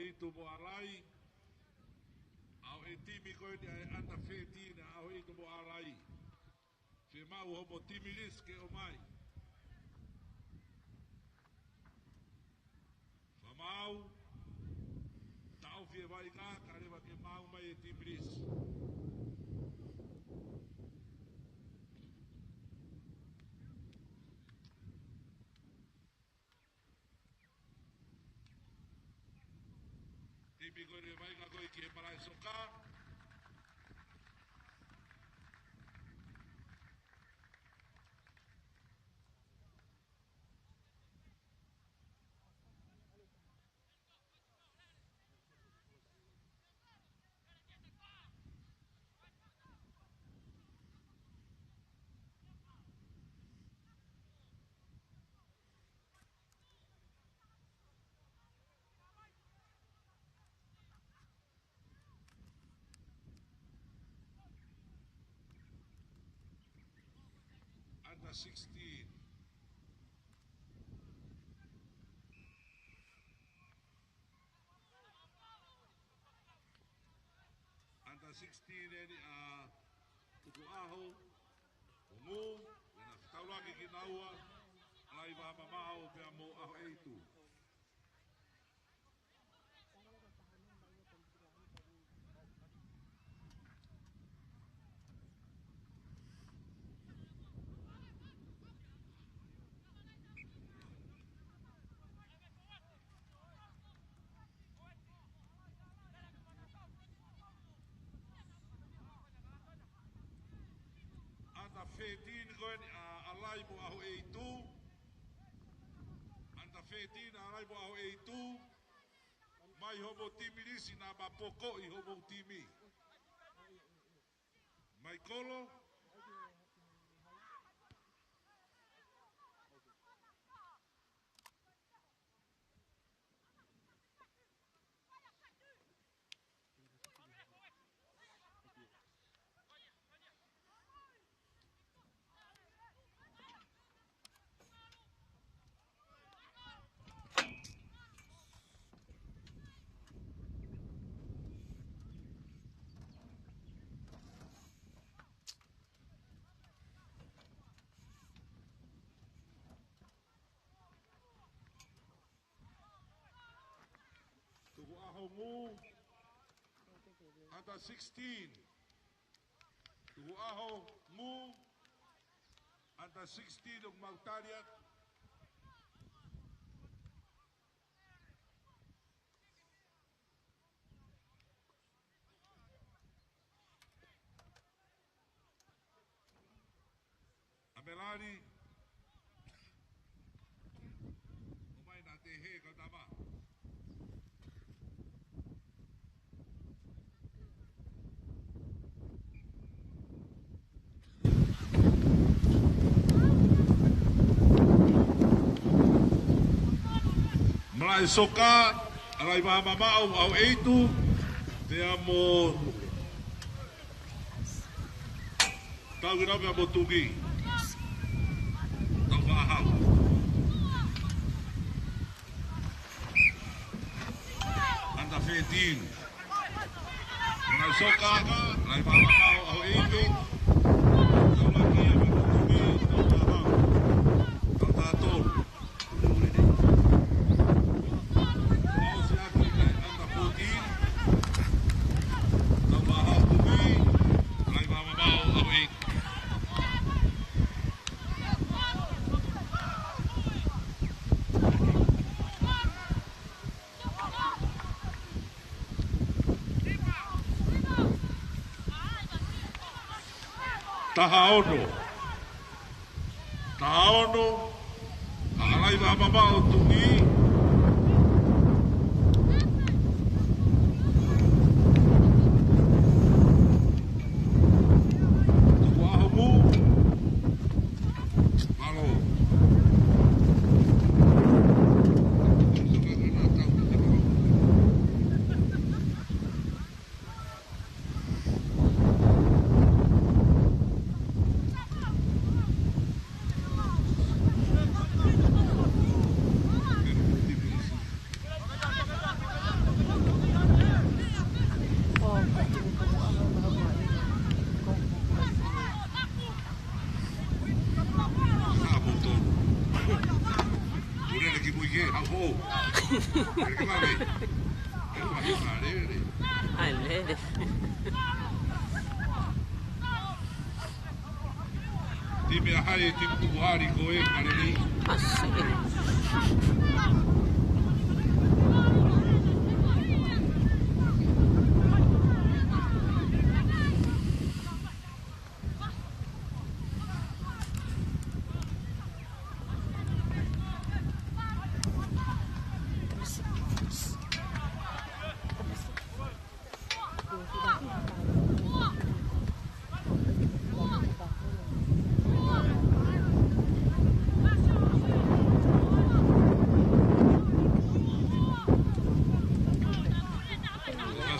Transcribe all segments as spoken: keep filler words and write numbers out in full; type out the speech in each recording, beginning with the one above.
ʻEitu mo ʻAlai. ʻAho ʻe timi ko eni ʻa e under thirteen ʻa ʻAhoʻeitu mo ʻAlai. Fiemaʻu hoʻomo timi lisi ke ʻomai. Fakamaau, taʻofi e vaʻinga, kae lava ke maʻu mai e timi lisi. Timi ko eni ʻe vaʻinga ko ē ki he malaʻe soka. Under sixteen. Under sixteen eni ʻa Tukuʻaho, Ongu, ʻena fetaulaki kinaua, ʻAlai Vahamamaʻo pea mo ʻAhoʻeitu. Under thirteen ko eni ʻa ʻAlai mo ʻAhoʻeitu. Under thirteen ʻa ʻAlai mo ʻAhoʻeitu. Mai hoʻomo timi lisi naʻa ma pokoʻi hoʻomo timi. Maikolo. Tukuʻaho Ongu. Under sixteen. Tukuʻaho Ongu. Under sixteen ʻoku mau tali atu. ʻAmelali. ʻOmai naʻa te he kau tama. Malaʻe soka, ʻAlai Vahamamaʻo, ʻAhoʻeitu, pea mo Taukinau pea mo Tuki. Tau Faʻahau. Under thirteen. Malaʻe soka, ʻAlai Vahamamaʻo, ʻAhoʻeitu. Tau Lakia pea mo Tuki, Tau Faʻahau. Tau Tatolu. Taha ono. Taha ono. ʻAlai Vahamamaʻo, Tuki. Tukuʻaho Ongu. Mālō. Lele ka vave. Lele ka vave, lele. ʻAi, lele. Timi ʻa hai, timi tukuhali ko ē, ka lele. ʻAsi.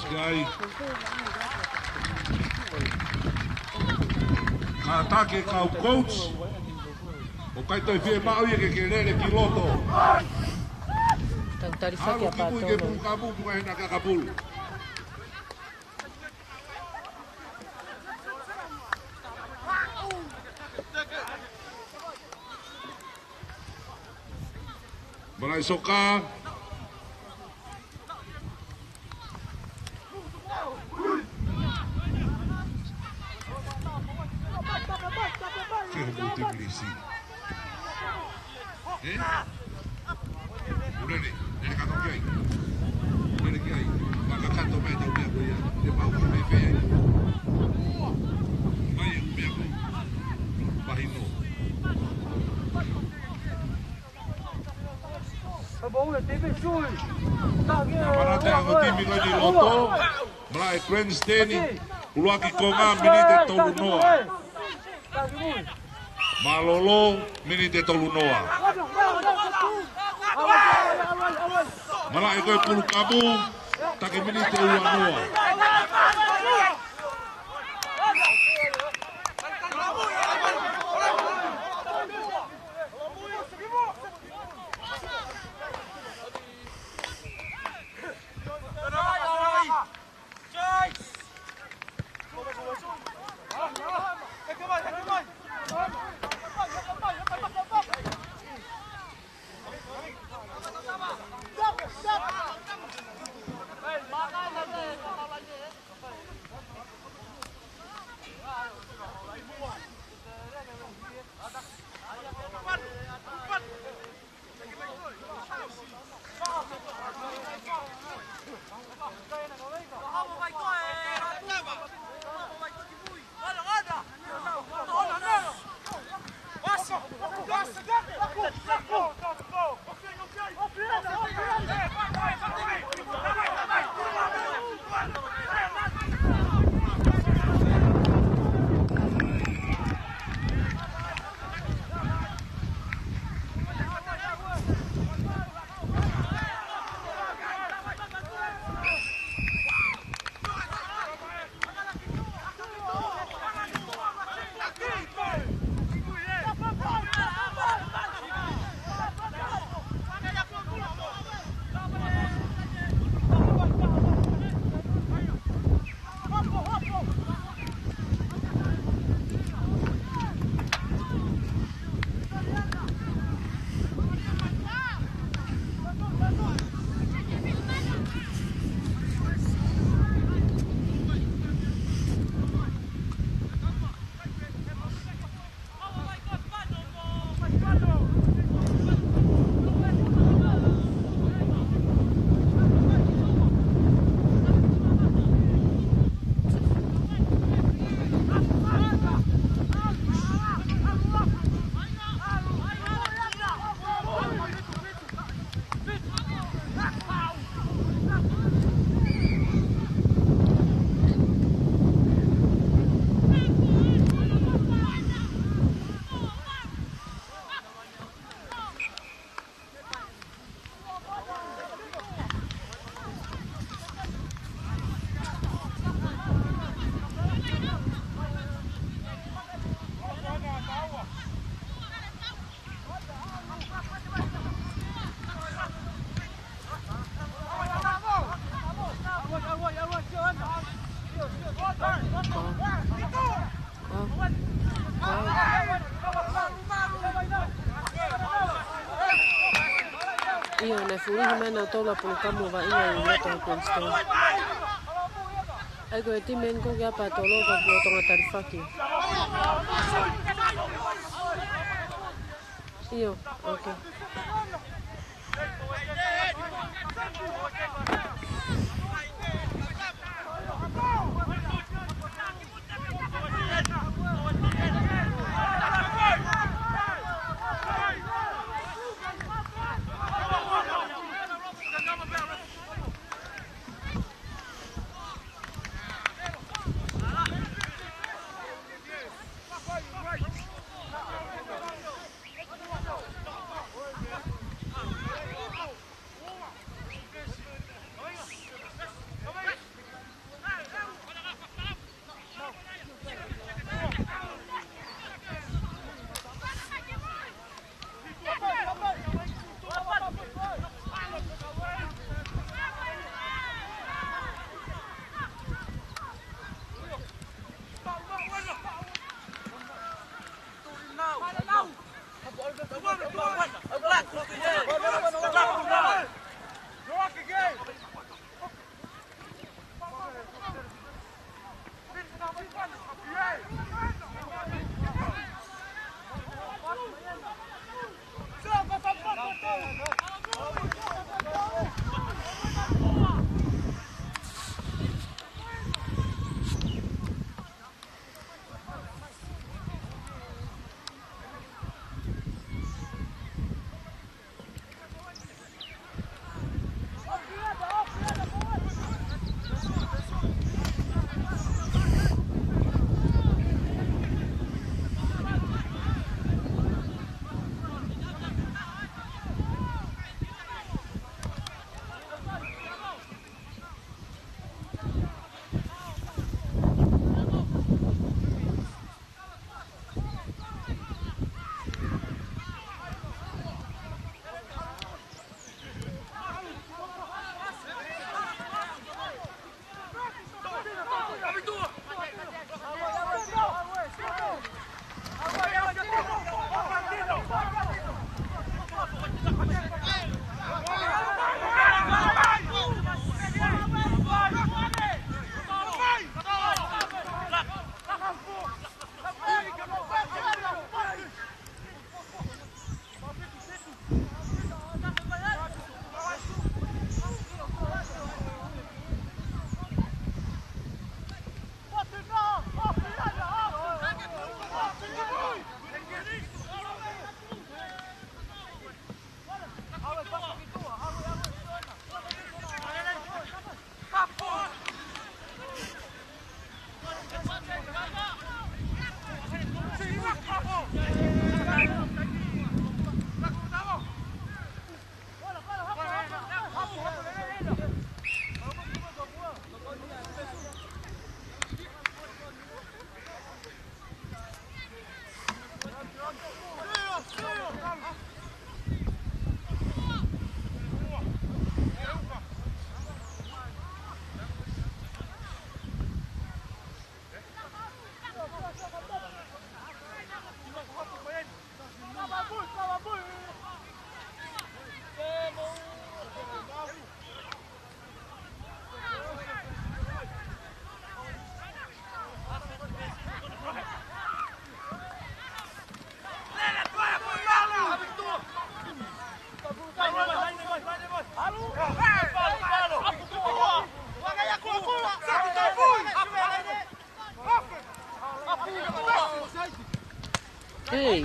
Kātaki. Kātaki e kau coach. ʻOku ʻikai toe fiemaʻu ia ke ke lele ki loto. Tau talifaki ʻalu ki mui ke pulu kamu, puka hena ka kapulu. Malaʻe soka. Ke homo te milisi. ʻE? Ulele, lele kato ki ai. Lele ki ai. Makakato mai tau meʻa ko ia. Te mau ki mei fea. Mai e meʻa ko ia. Mahino. Manate ʻa e timi ko eni loto. Malaʻe grandstand. ʻUluaki konga miniti ʻe tolu noa. Mālōlō miniti ʻe tolu noa. Malaʻe ko e pulu kamu. Taki miniti ʻe ua noa. Lihi mai nautolu ʻa e pulukamu ʻo vaʻinga ʻi loto ʻi Queenstown. ʻAi ko e timi eni ko kia pā tolo ka kuo Tonga talifaki. ʻIo, okay. Ei.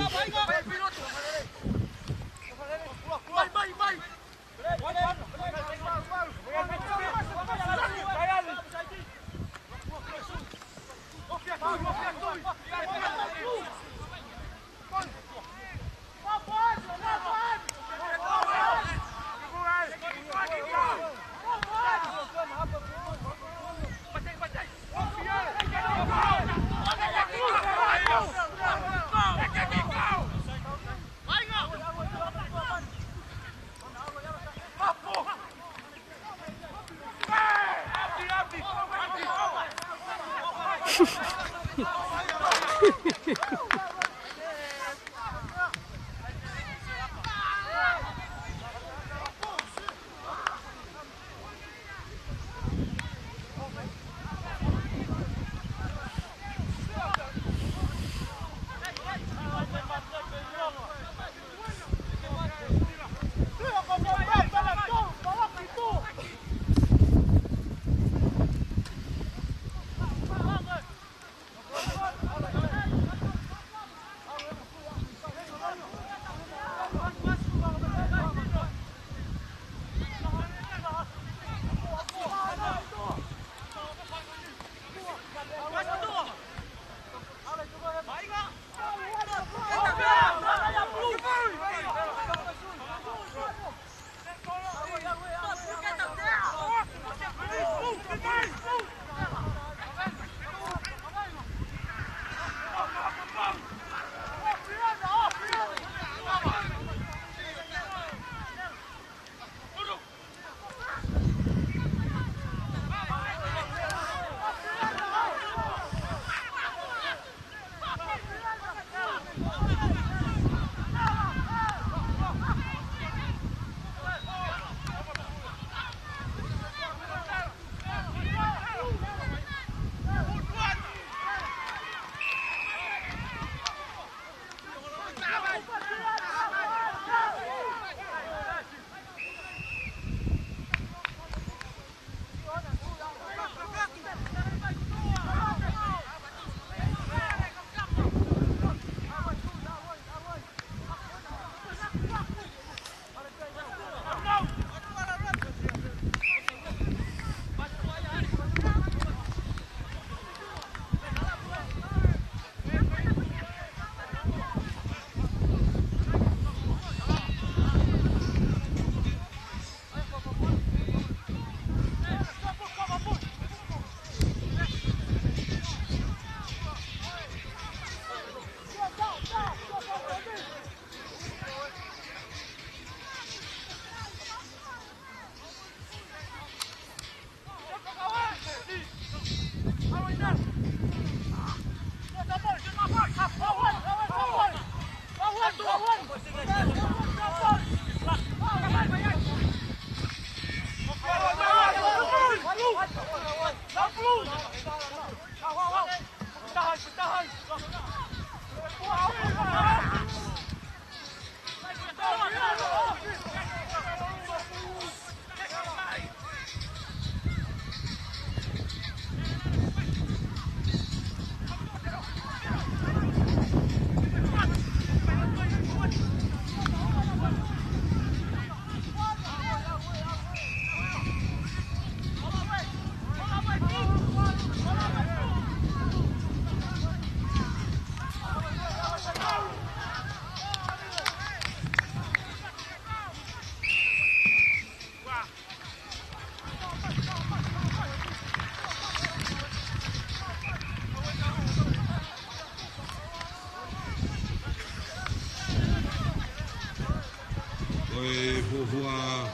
Ua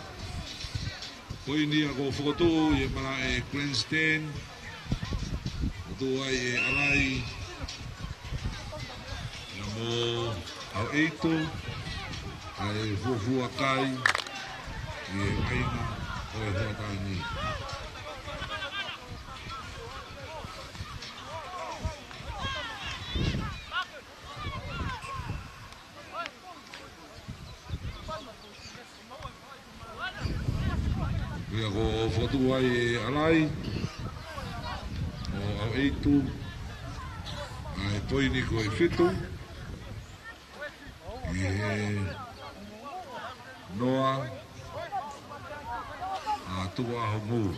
poini ia kuo fokotuʻu ʻi he malaʻe grandstand. Fokotuʻu ai ʻe Alai ia mo ʻAhoʻeitu, ʻa e fuofua kai ʻi he vaʻinga ʻo e hoʻatā ni. Ia kuo fokotuʻu ai ʻe Alai mo ʻAhoʻeitu ʻa e poini ko e fitu ʻi he noa ʻa Tukuʻaho Mou.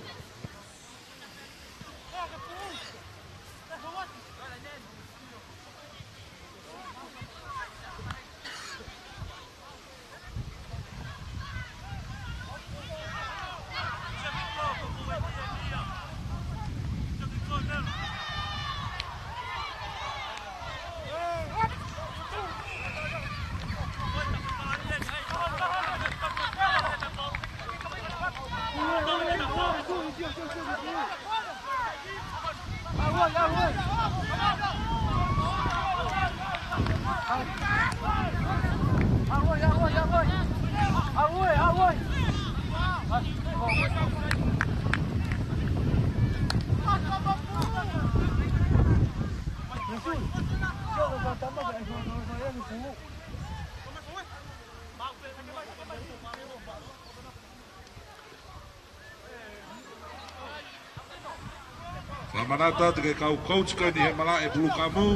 Fakamanatu atu ki he kau coach ko eni he malaʻe pulukamu.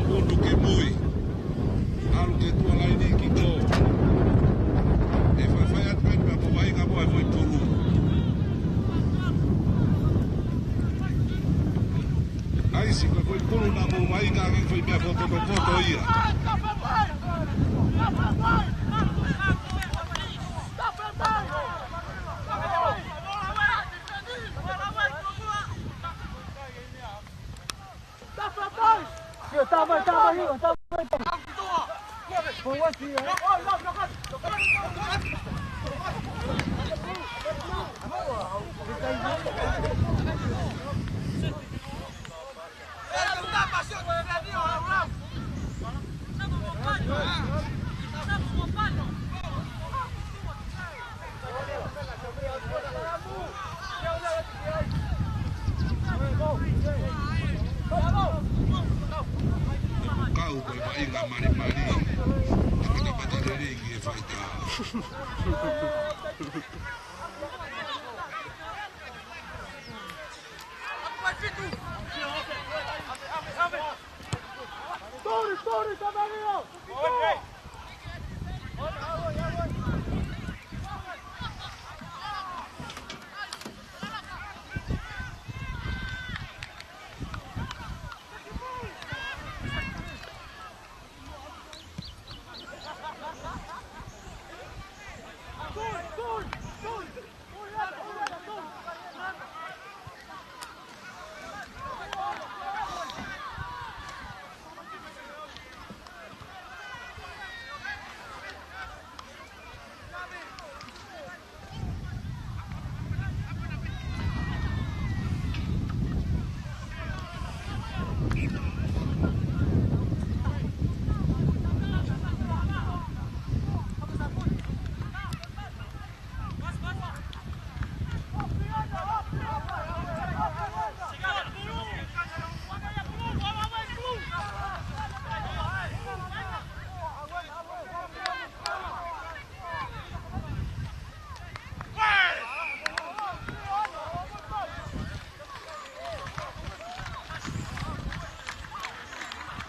ʻO unu ki mui. ʻAlu ki tuʻa laini ki kō. ʻE faifai atu pē pea mou vaʻinga mo e foʻi pulu. ʻAisi ko e foʻi pulu naʻa mou vaʻinga ki he foʻi meʻa foʻi potopoto ia. Kau ko e vaʻinga malimali. Patapata lelei ki he faitā.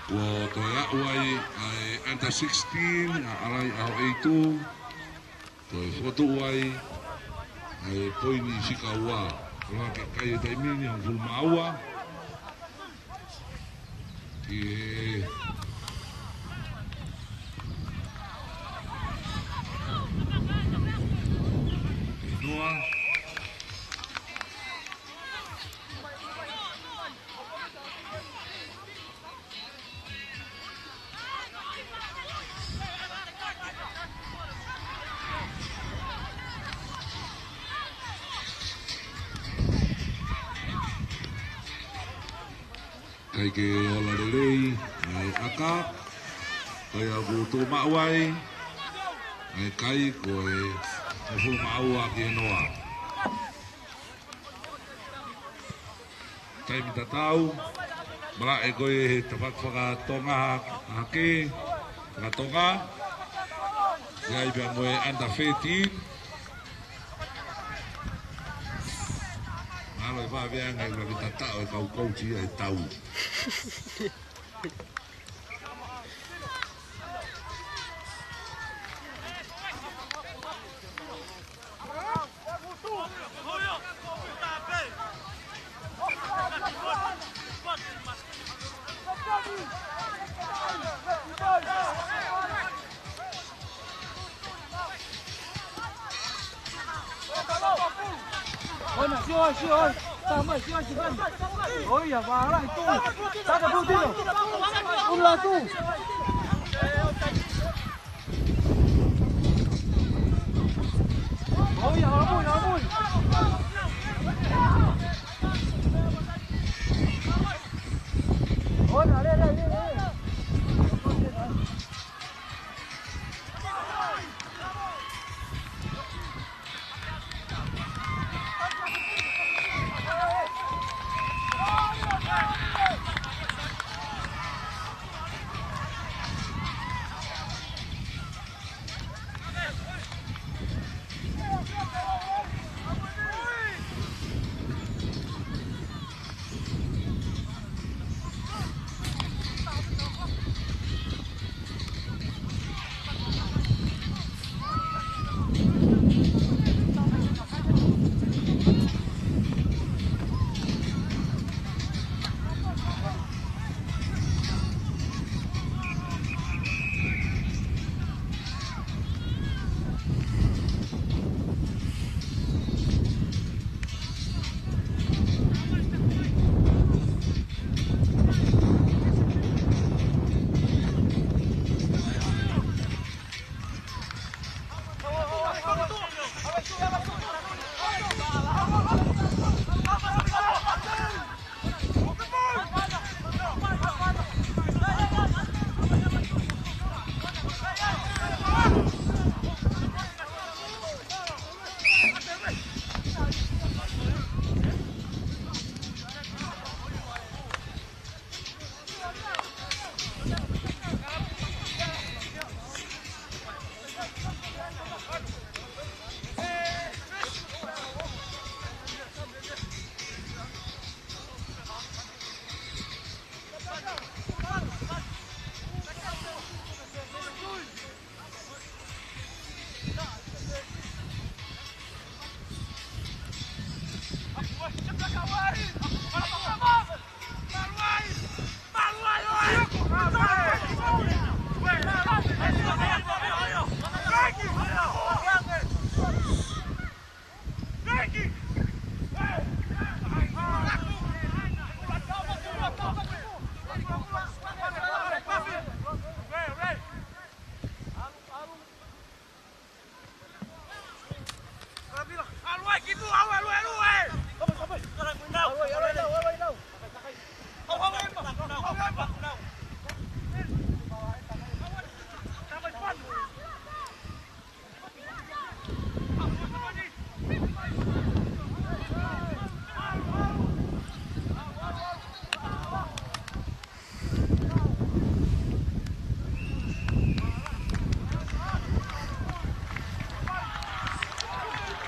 Kuo toe aʻu ai ʻa e under sixteen, ʻa Alai ʻAhoʻeitu. Toe fokotuʻu ai ʻa e poini fika ua. Ko e laka kai e taimi ni, hongofulu mā ua. Ki he noa. ʻIkai ke ola lelei ʻa e ʻaka, ko ia ʻoku tuʻu maʻu ai ʻa e kai ko e hongofulu mā ua ki he noa. Taimi tatau, malaʻe ko ē he tafaʻaki fakatonga hake, fakatonga, ʻi ai pea mo e under thirteen. Mahalo ʻe fakaveanga ʻi he ʻuluaki tataʻo ʻe he kau kouti ʻa e tau. Ona, sio ai, sio ai. Tama, sio ai, sio ai. ʻOi, ia, vālahi, tū. Taka, tū, tino. Ula, tū. ʻOi, ia, ʻalu, ʻalu. Ona, le, le, le, le.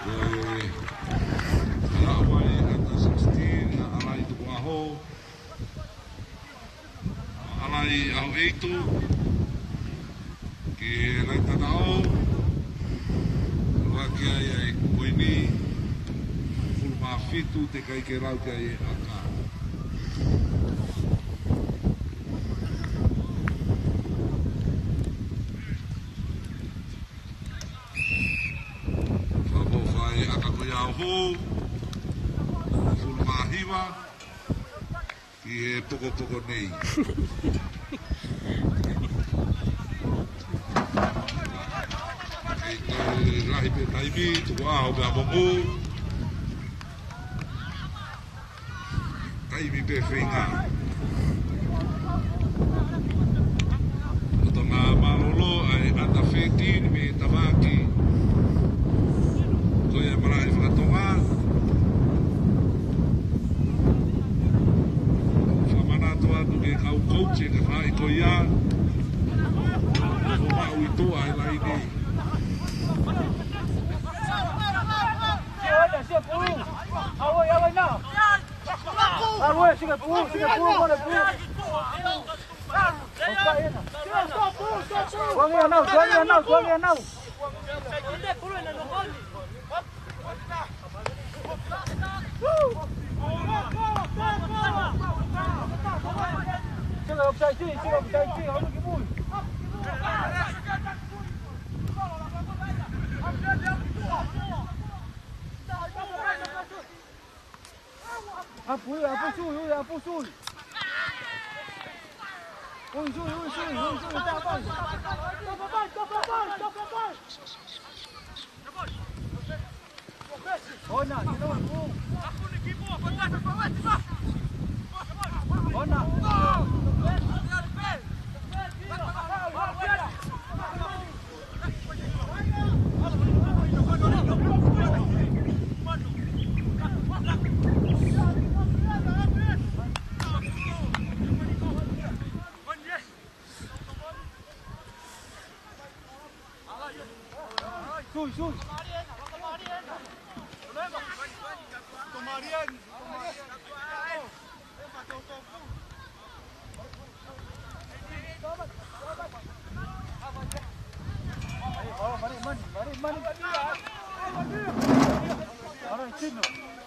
Ko e Haʻapai under sixteen, ʻa ʻAlai Tukuʻaho. ʻAlai ʻAhoʻeitu ki he laini tataʻo. ʻUluaki ai ʻa e poini, hongofulu mā fitu teʻeki ke lau ki ai e ʻaka. Fakapoʻuli ʻa e ʻaka ko ia ʻo hongofulu mā hiva. ʻI he pokopoko nei. ʻE toe lahi pē taimi, Tukuʻaho pea mo Mongu. Taimi pē feinga. Fetini mei he tafaʻaki ko ia e malaʻe fakatonga. Fakamanatu atu ki he kau coach e kakai ko ia. Ko maʻu ʻi tuʻa e laini. Tuangi ʻanau, tuangi ʻanau, tuangi ʻanau. Sila offside, sila offside, hau ki mui. ʻApu, ui, ʻapu sui, ui, ʻapu sui. Ui, sui, ui, sui, ui, sui, tā pai. Ona, you know, ona. Sui, sui.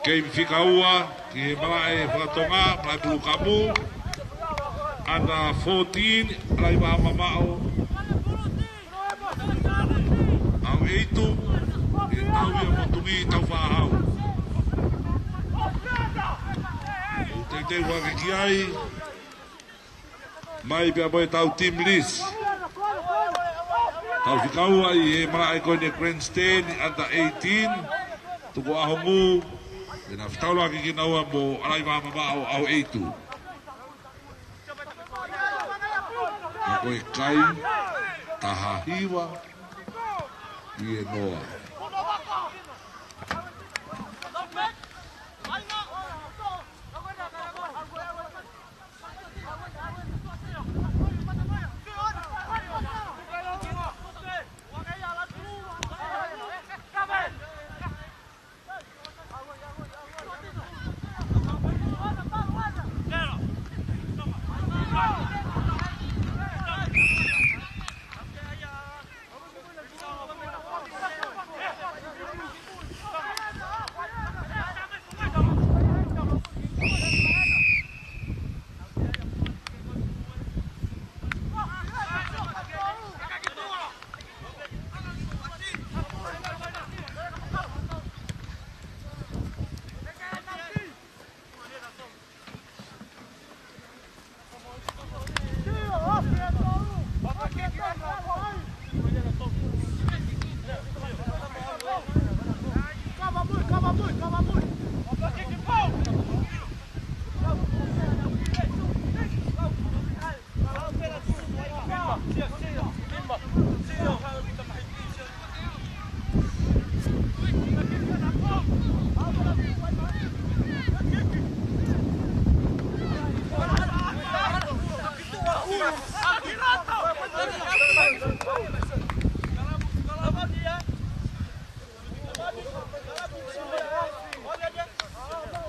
Game fika ua ki he malaʻe fakatonga, malaʻe pulu kapu. Under fourteen, Alaivā Mamaʻo. ʻAho ʻeitu, ʻe tau ia mo Tuʻi Taufahau. ʻOku teuteu hake ki ai. Mai pea mo e tau team list. Tau fika ua ʻi he malaʻe ko eni grandstand under eighteen. Tuku ʻaho ngū. ʻE na fetaulaki kinaua mo Alaivā Mamaʻo ʻaho ʻeitu. Ka ko e kai, taha hiva, ʻi he noa.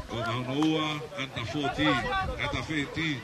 Ko e mahuno ua, under fourteen, under thirteen.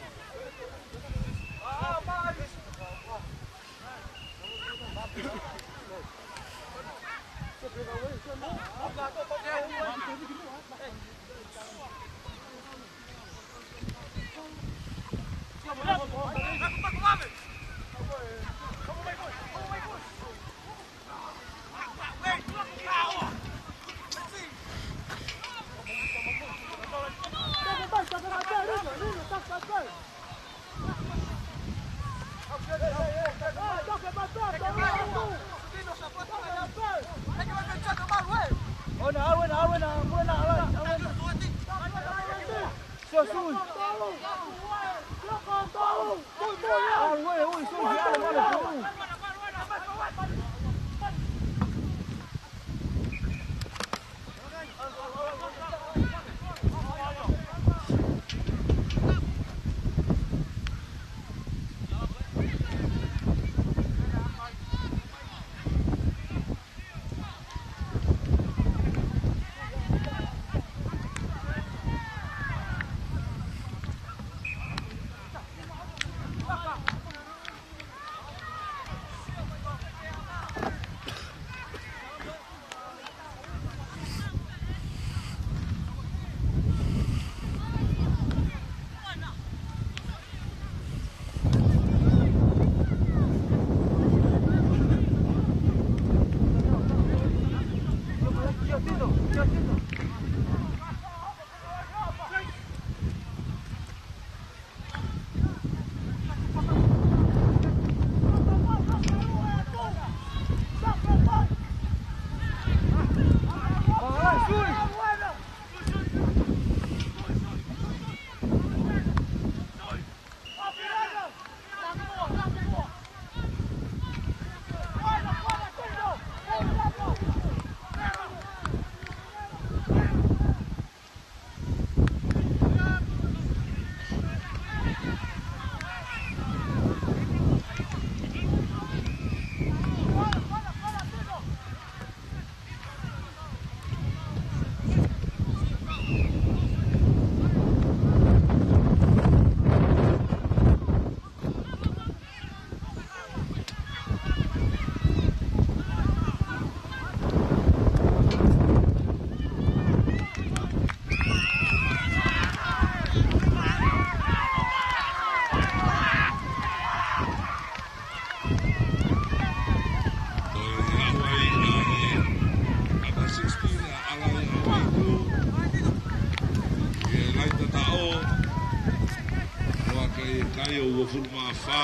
Hongofulu mā fā,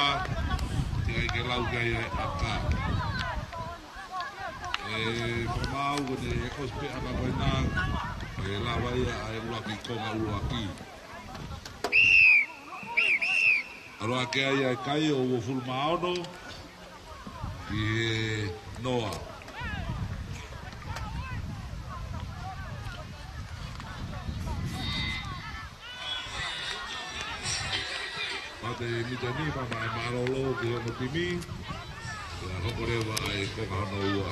teʻeki ai ke lau ki ai e ʻaka. ʻE, fakamaau ko eni ʻosi pē ʻaka ko ena, ʻe lava ia ʻa e ʻuluaki konga ʻuluaki. ʻAlu hake ai ʻa e kai ʻo uofulu mā ono ki he noa. Mate mita ni, pea mālōlō ki hono timi. Pea hoko leva ʻa e konga hono ua.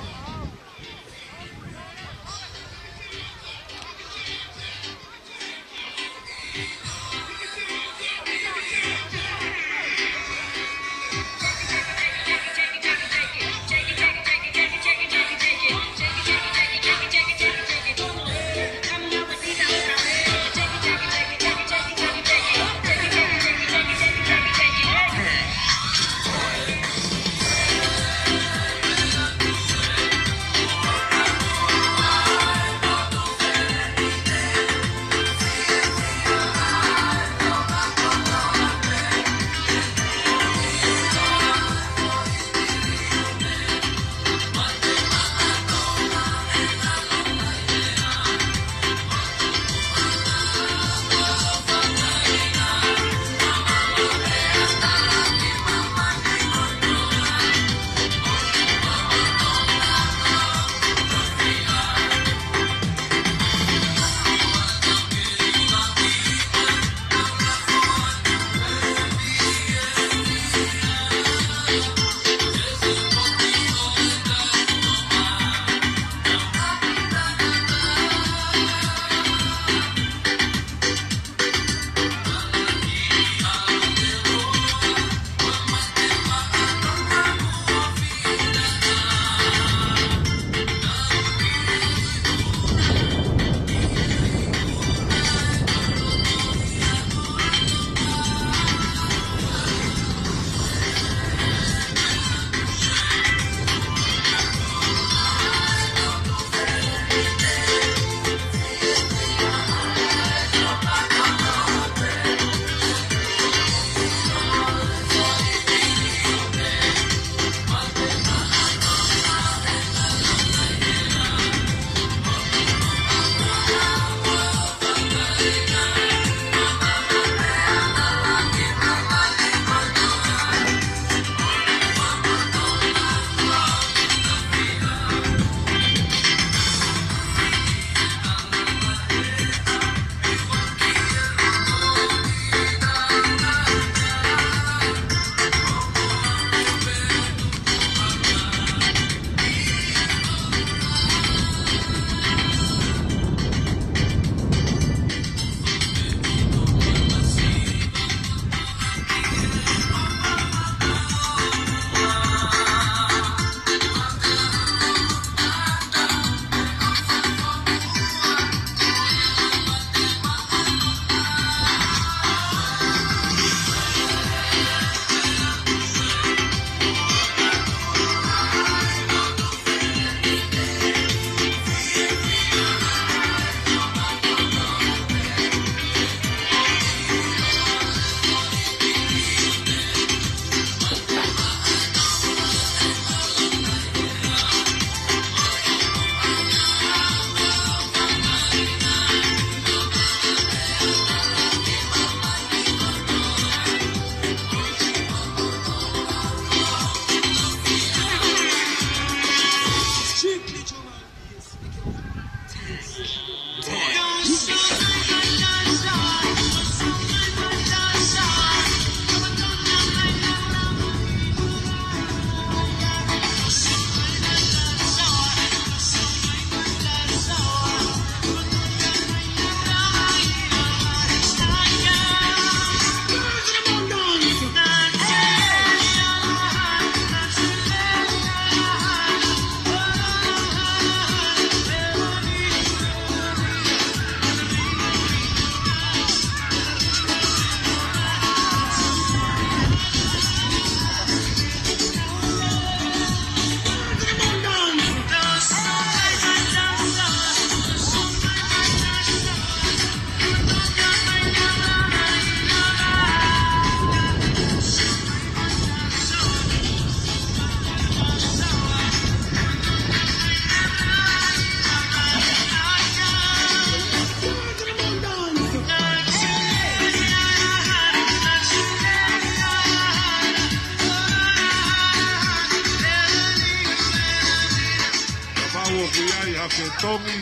Fetongi.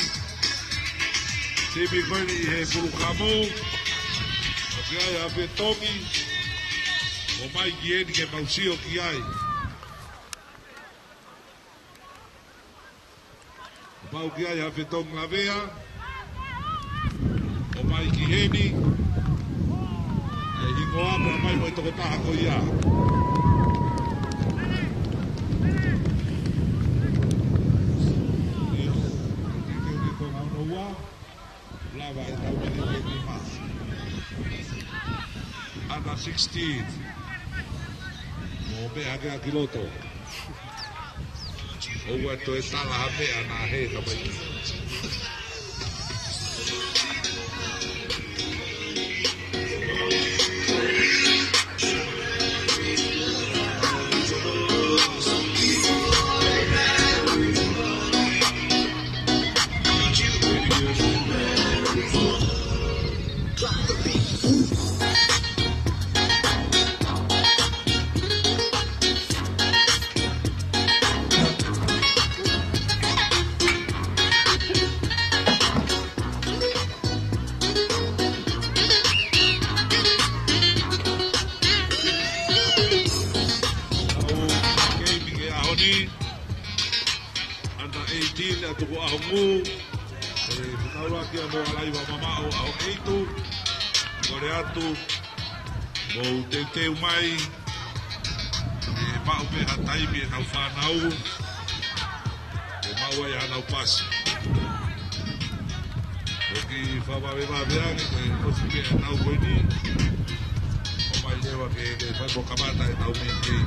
Timi ko eni ʻi he pulukamu. ʻOku ʻi ai ha fetongi. ʻOmai ki heni ke mau sio ki ai. Pau ki ai ha fetongi lavea. ʻOmai ki heni. ʻE hingoa mo ʻomai mo e tokotaha ko ia. ʻIo, ʻi he konga hono ua. Lava e tau mili ke nima. Under sixteen. Mo meʻa ke ʻaki loto. ʻOua toe tala ha meʻa naʻa he ka mai. Under eighteen ʻa Tukuʻahoʻungū. ʻE, fekauʻaki ʻa Moʻalaiva Mamaʻo ʻAhoʻeitu. Kole atu. Mou teuteu mai. ʻE maʻu pē ha taimi ʻenau fānau. ʻE maʻu ai ʻenau pasi. ʻOku fakavavevave ange, ko e ʻosi pē ʻenau ko eni. ʻOmai leva ke, ke fai mo kamata ʻenau meʻa.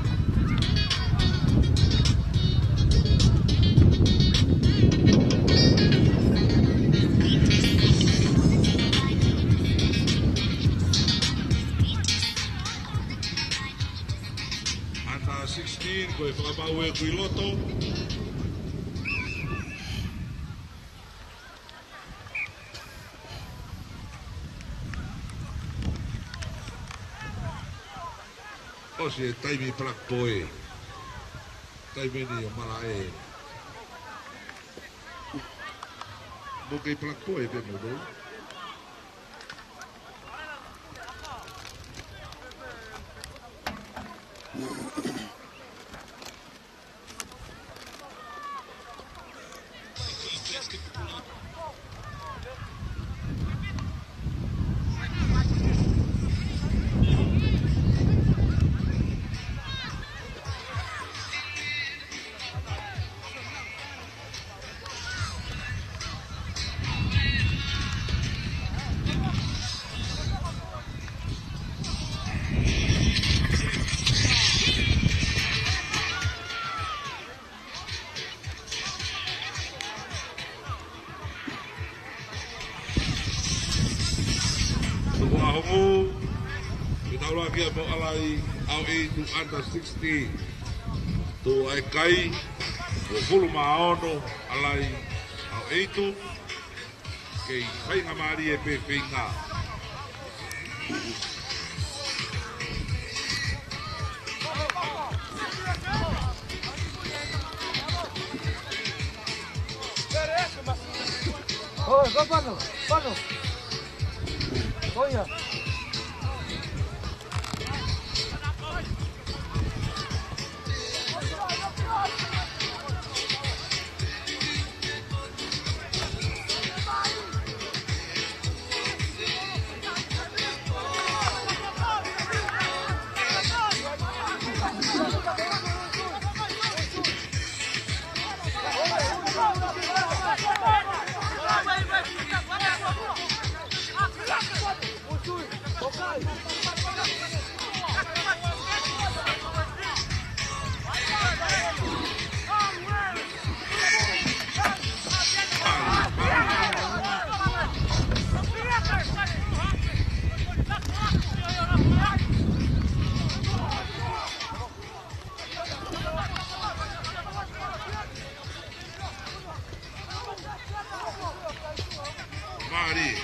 Under sixteen, ko e fakapau ʻe kui loto. ʻOsi e taimi Black Boy. Taimi ni ʻo Malaʻe. Mo kei Black Boy pē mo tō. Tukuʻahoʻungū, ke tau laki ʻa Moʻalaiva ʻAhoʻeitu under sixteen. Tuʻu ʻa e kai, uofulu mā ono ʻa Moʻalaiva ʻAhoʻeitu. Kei faingamālie pē feinga. Oi, go Pano, Pano. Oi, ia. Mālie.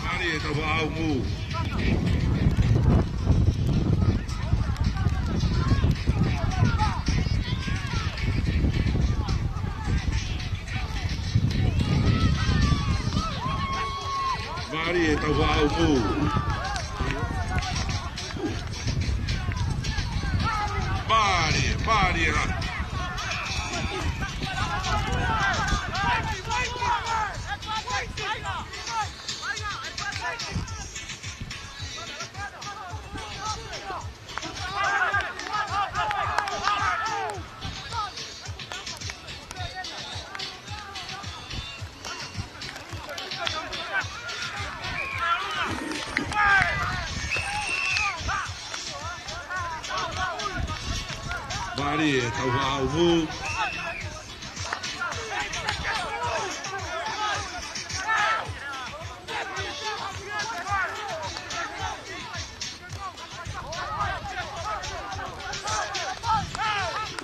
Mālie e tau ʻaho mou. Mālie e Taufaʻāhau Pū. Mālie, mālie la. Mālie e Taufaʻāhau Pū.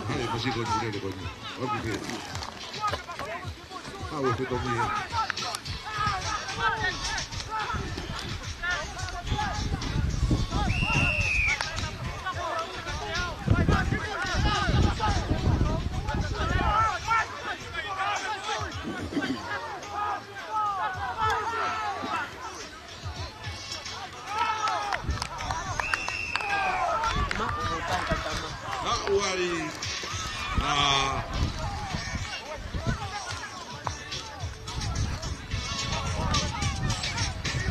Hai, masi ko ni, ko ni. Oke, oke. Hau e fetongi ē. Naʻu ai, ʻa,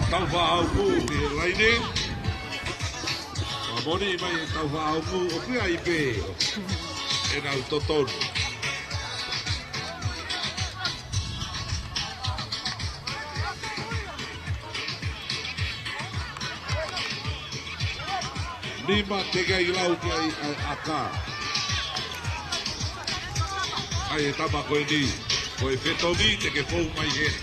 Taufaʻāhau Pū ki he laine. Pea moʻoni mai e Taufaʻāhau Pū ʻoku ʻi ai pē ʻenau totonu. Nima teʻeki ai lau ki ai ʻa e ʻaka. ʻAi e tama ko eni, ko e fetongi te ke fou mai heni.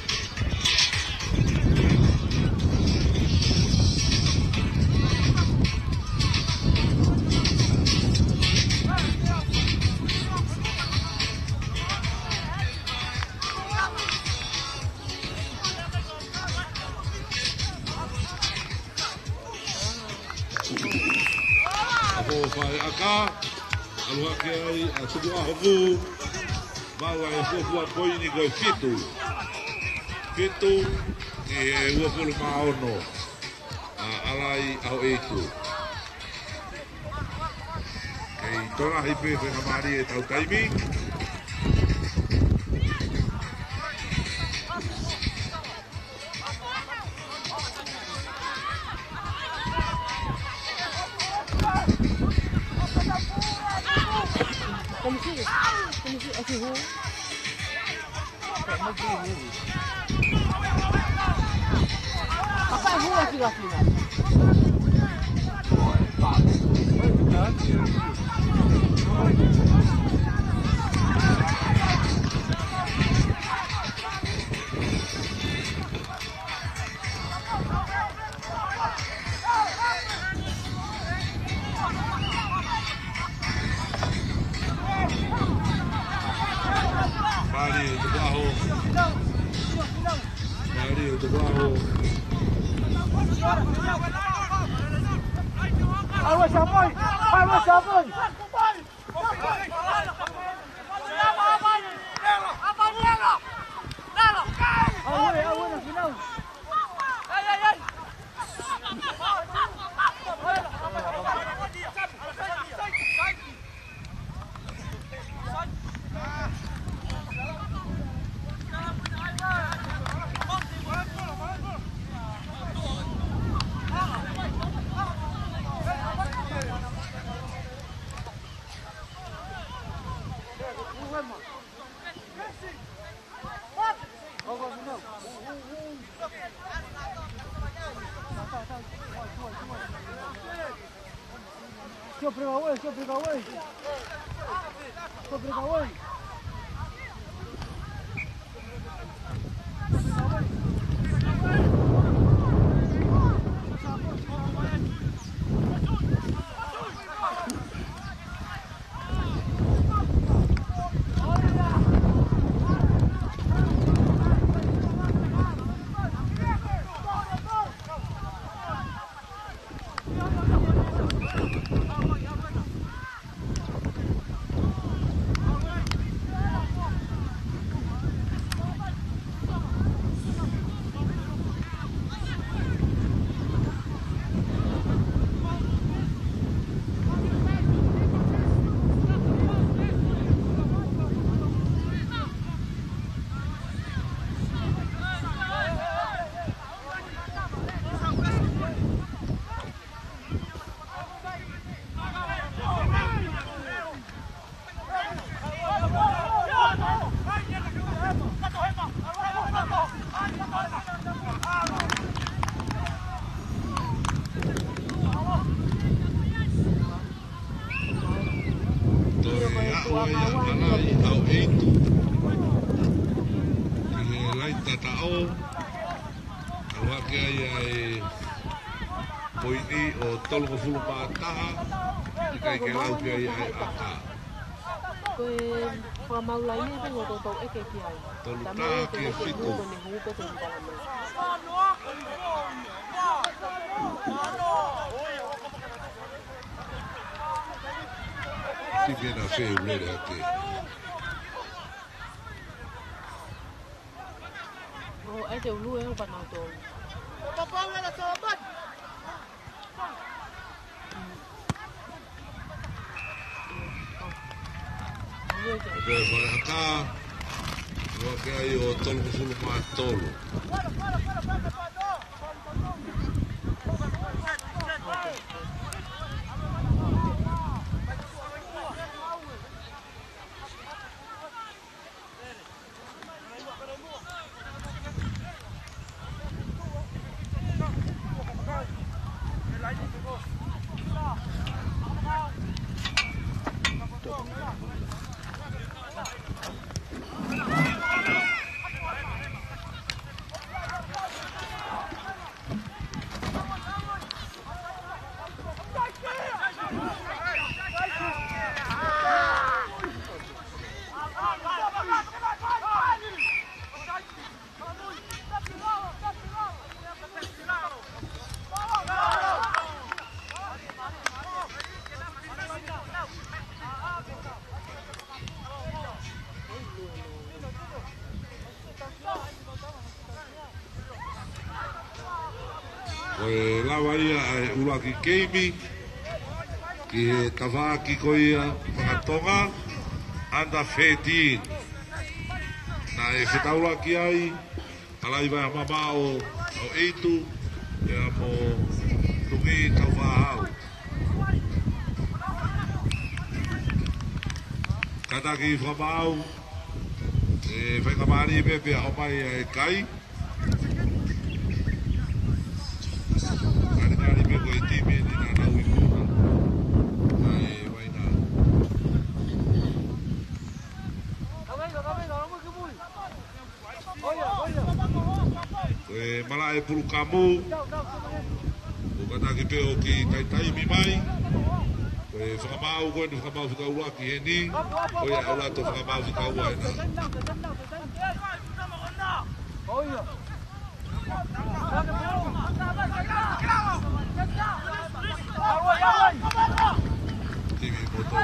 ʻApo fai ʻaka, ʻalu hake ai ʻa Tukuʻaho Pū, maʻu ai e fuofua poini ko e fitu. Fitu ʻi he uofulu mā ono ʻa ʻAlai ʻAhoʻeitu. Kei tokolahi pē faingamālie ʻetau taimi. Let me see. Let me see. Okay, who? Mālie e Tukuʻaho. Mālie e Tukuʻaho. Aua Samoa! Aua Samoa! Siempre va, güey, siempre va, güey. Siempre va, güey. Taʻo, ʻalu hake ai ʻa e poini ʻo tolungofulu mā taha, ʻikai ke lau pē ai ʻa e ʻaka. Ko e fakamaau laine pē ʻoku toutou ʻeke ki ai. Tolu taha ki he fitu. Ko ne hū ko te mutala mai. Tipi ena feu lele hake. ʻO, ʻai te ulu e upa nau tō. Ko e fale ʻaka, ʻalu hake ai ʻo tolungofulu mā tolu. Ko e lava ia ʻa e ʻuluaki keimi ki he tafaʻaki ko ia faka-Tonga under thirteen. Naʻe fetaulaki ai ʻa Laivaeha Mamaʻo ʻo ʻEitu, pea mo Tuki Taufahau. Kātaki fakamaau, ʻe fai kamali pē pea ʻomai ʻa e kai. Kalikali pē ko e timi eni naʻa nau ikuna. ʻA e vaina. Ko e malaʻe pulukamu. ʻOku kātaki pē ʻo kiʻi taimi mai. Ko e fakamaau ko eni, fakamaau fika ʻuluaki heni. Ko ia ʻalu atu fakamaau fika ua ena. Timi moto.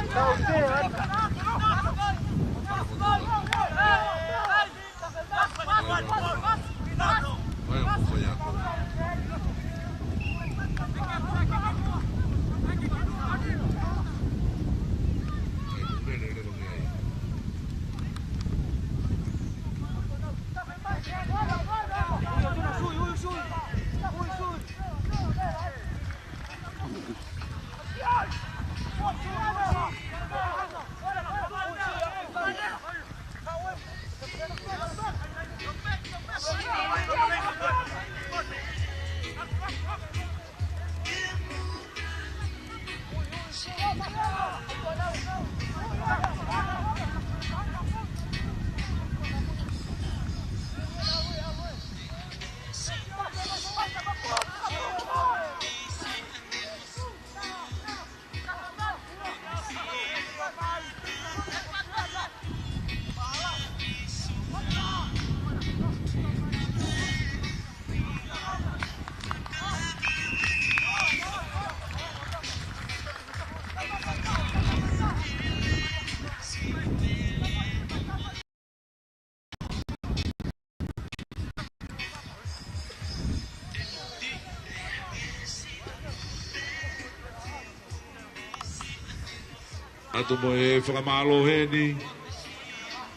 ʻAtu mo e fakamālō heni,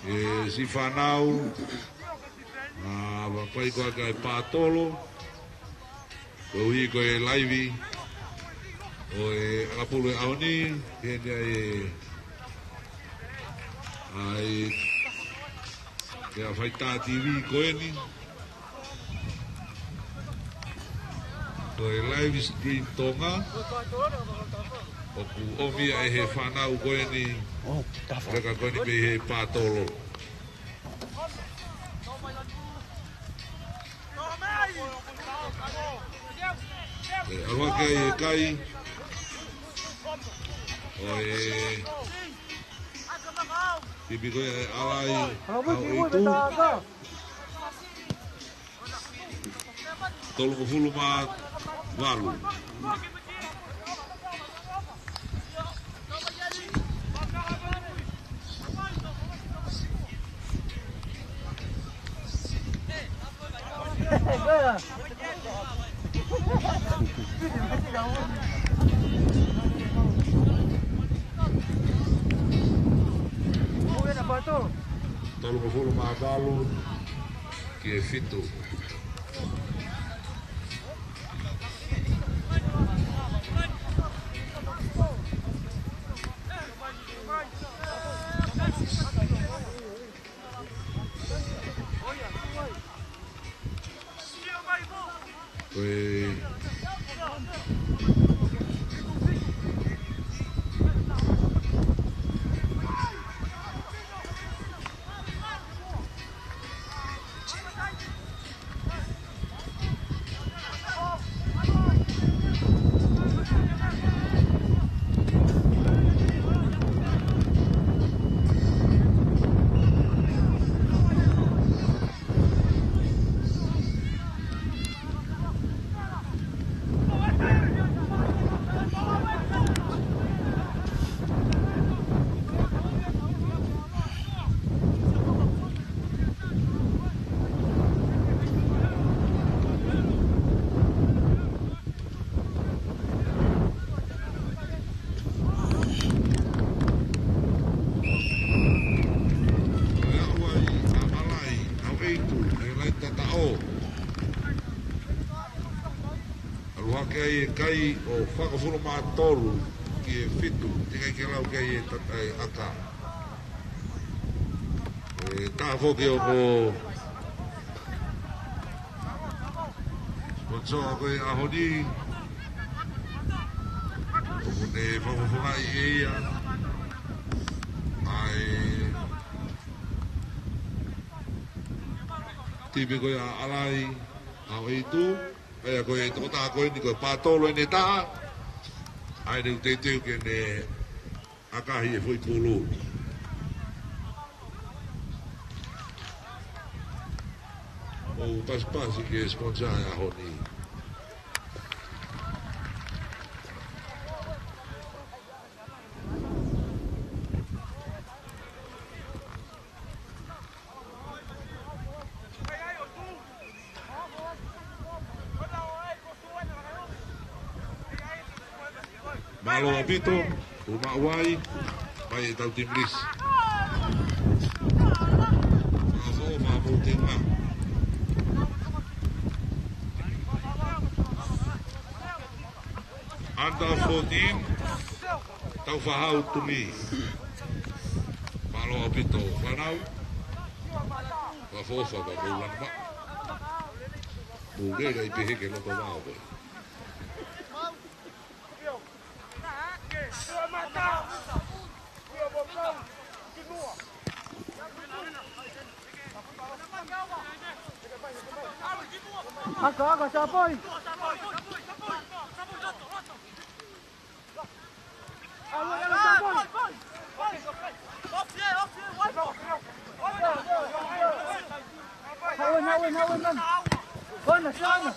ʻe siʻi fānau, ʻa, fai ko ē ʻa e pātolo, koeʻuhi ko e laivi ʻo e ʻakapulu ʻo e ʻaho ni, heni ai e, ʻa e, ʻa e Faitā T V ko eni. Ko e live stream Tonga. ʻOku ʻomi ia ʻe he fānau ko eni. ʻO, tafa. Leka ko eni mei he pātolo. ʻAlu hake ai e kai ʻo e tipi ko ia ʻa e ʻAlai, ʻa e ʻEitu. Tolungofulu mā valu. Tolungofulu mā valu ki he fitu. Ko e Ko e ʻalu ai ʻa e ʻAlai, ʻa e ʻEitu, ʻe laine tataʻo. ʻAlu hake ai e kai ʻo fāngofulu mā tolu ki he fitu, teʻeki ai ke lau ki ai e tata e ʻaka. ʻE taha foki ʻoku sponsor ko e ʻaho ni, ʻoku ne fakafofongaʻi ʻe ia ʻa e tipi ko ia ʻa e ʻAlai, ʻa e ʻEitu. ʻA ia ko e tokotaha ko eni ko e pātolo ʻene taha. ʻA ia ne u teuteu ke ne ʻakahi e foʻi pulu. ʻOku pasipasi ke sponsor e ʻaho ni. Mālō ʻaupito, ʻo maʻu ai, mai e tau timilisi. Mālō, mālō tenga. Under fourteen, Taufahau Tumi. Mālō ʻaupito fānau. Fakaʻofoʻofa, fakaʻofoʻofa. Mou lele ai pē he ke loto vao koe. Aka, aka, Sapoi. Hauen, hauen, hauen, man. Kona, sana.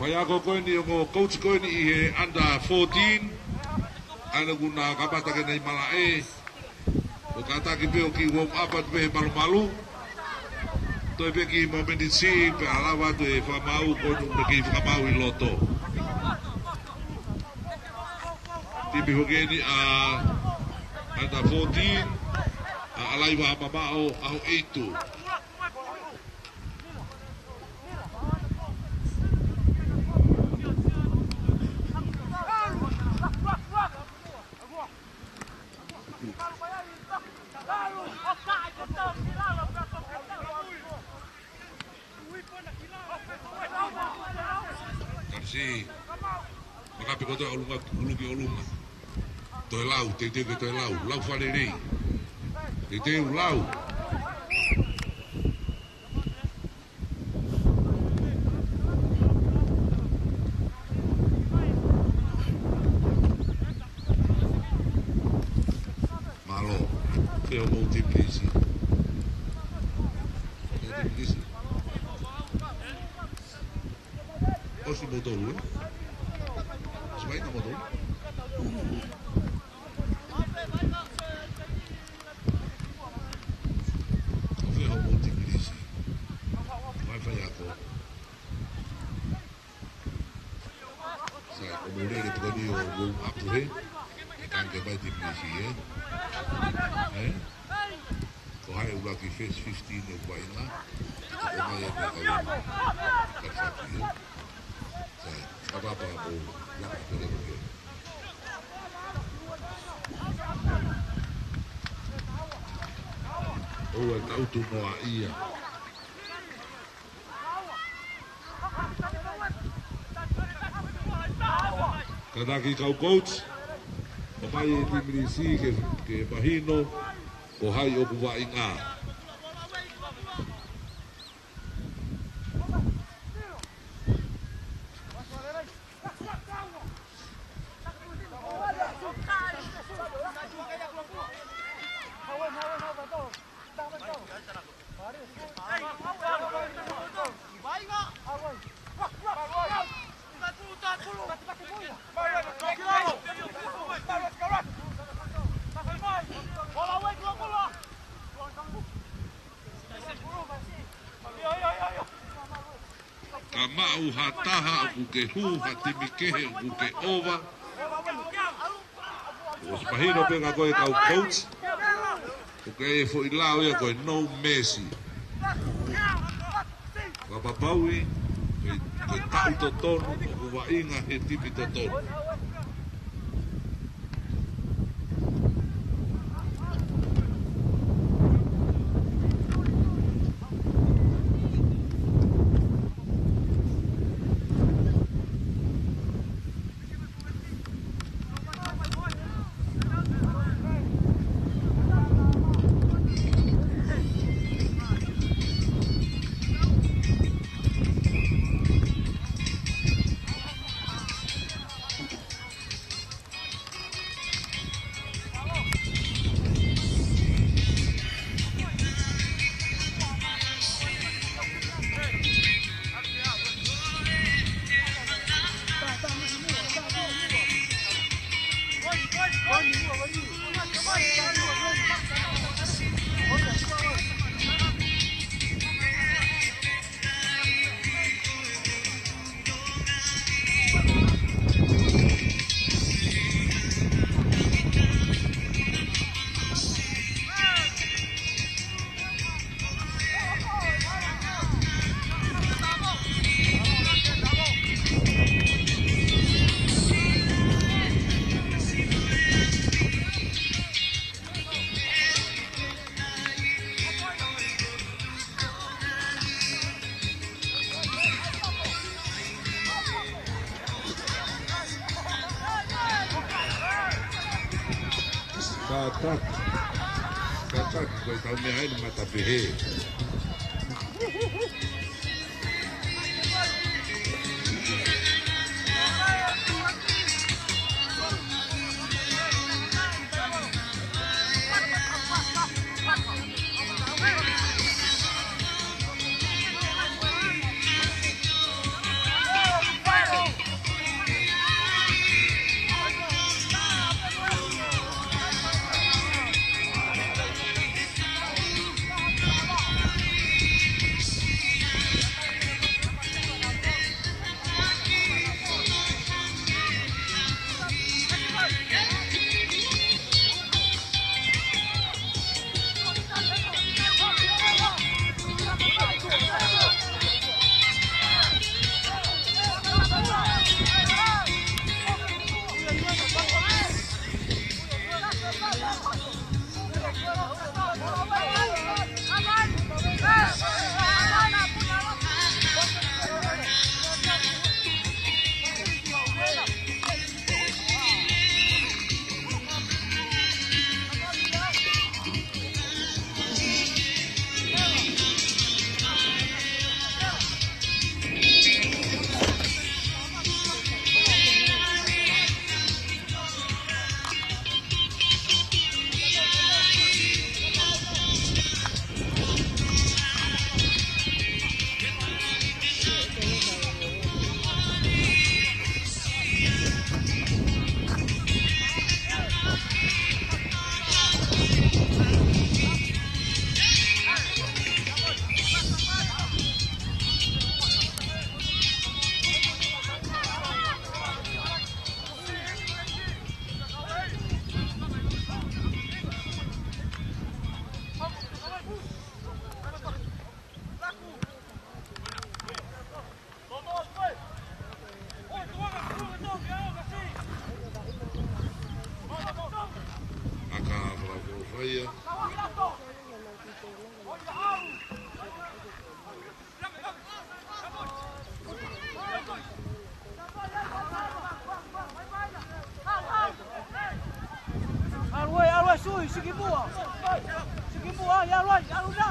Faiako ko eni ʻo e coach ko eni ʻi he under fourteen. ʻA ia ʻoku na kamata ke na ʻi malaʻe. ʻO kātaki pē ʻo kiʻi warm up atu pē he malumalu. Toe pē kiʻi momeniti pea lava atu e fakamaau, ko eni pē kiʻi fakamaau ʻi loto. Timi foki eni ʻa under fourteen, ʻa ʻAlaiva Mamaʻo, ʻAhoʻeitu. Tau sio, makape kotoa ʻolunga, ʻulu ki ʻolunga. Toe lau, teuteu ke toe lau, lau fakalelei. Teuteu lau. Mālō. Pea mo Timi Lisi. Mo Timi Lisi. ʻOsi moutolu, ē? ʻOsi vaʻinga moutolu. Ko fē hoʻomou Timi Lisi? Mai faiako. Sai, ko mou lele pē ko eni ʻo warm up hē. ʻE tangi mai Timi Lisi, ē? Ē? Ko hai ʻuluaki first fifteen ʻoku vaʻinga? Ko mai e meʻa ka lele. Ka saki, ē? Sai, kapapa mo laka pele mo ke. ʻOua ʻe tautu noa ia. Kātaki kau coach, ʻomai e Timi Lisi ke, ke mahino ko hai ʻoku vaʻinga. Ka maʻu ha taha ʻoku ke hū, ha timi kehe ʻoku ke ʻova. ʻOsi mahino pē ka ko e kau coach, ʻoku ʻi ai e foʻi lao ia ko e no mercy. Fakapapauʻi, ko e, ko e taʻu totonu, ʻoku vaʻinga he timi totonu. Kātaki. Kātaki, ko e tau meʻa eni mata pehē. Ia. ʻAlu ai, ʻalu ai, sui, siki muʻa. Siki muʻa, ʻalu ai, ʻalu na.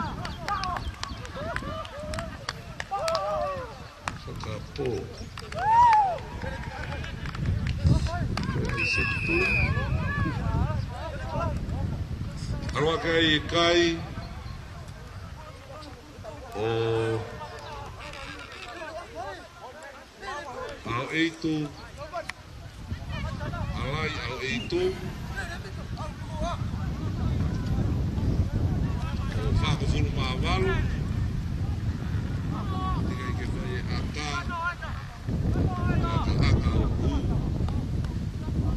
Fakapō. Setu. ʻAlu ake ai e kai ʻo ʻAhoʻeitu. ʻAlu ai ʻAhoʻeitu. ʻO fāngofulu mā valu. Teʻeki ai ke fai e ʻaka. ʻAka, ʻaka ʻoku.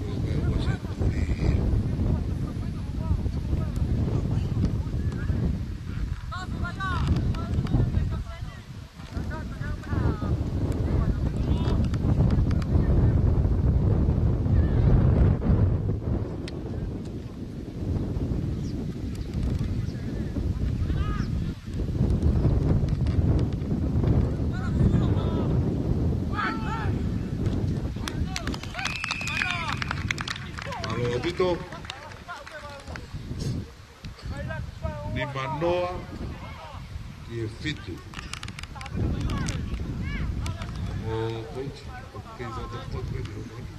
ʻOku ʻi ai e ua senituli. Mālō ʻaupito. Nima noa ki he fitu. ʻO coach, ʻoku kei fakapotopoto pē ni ʻo maki.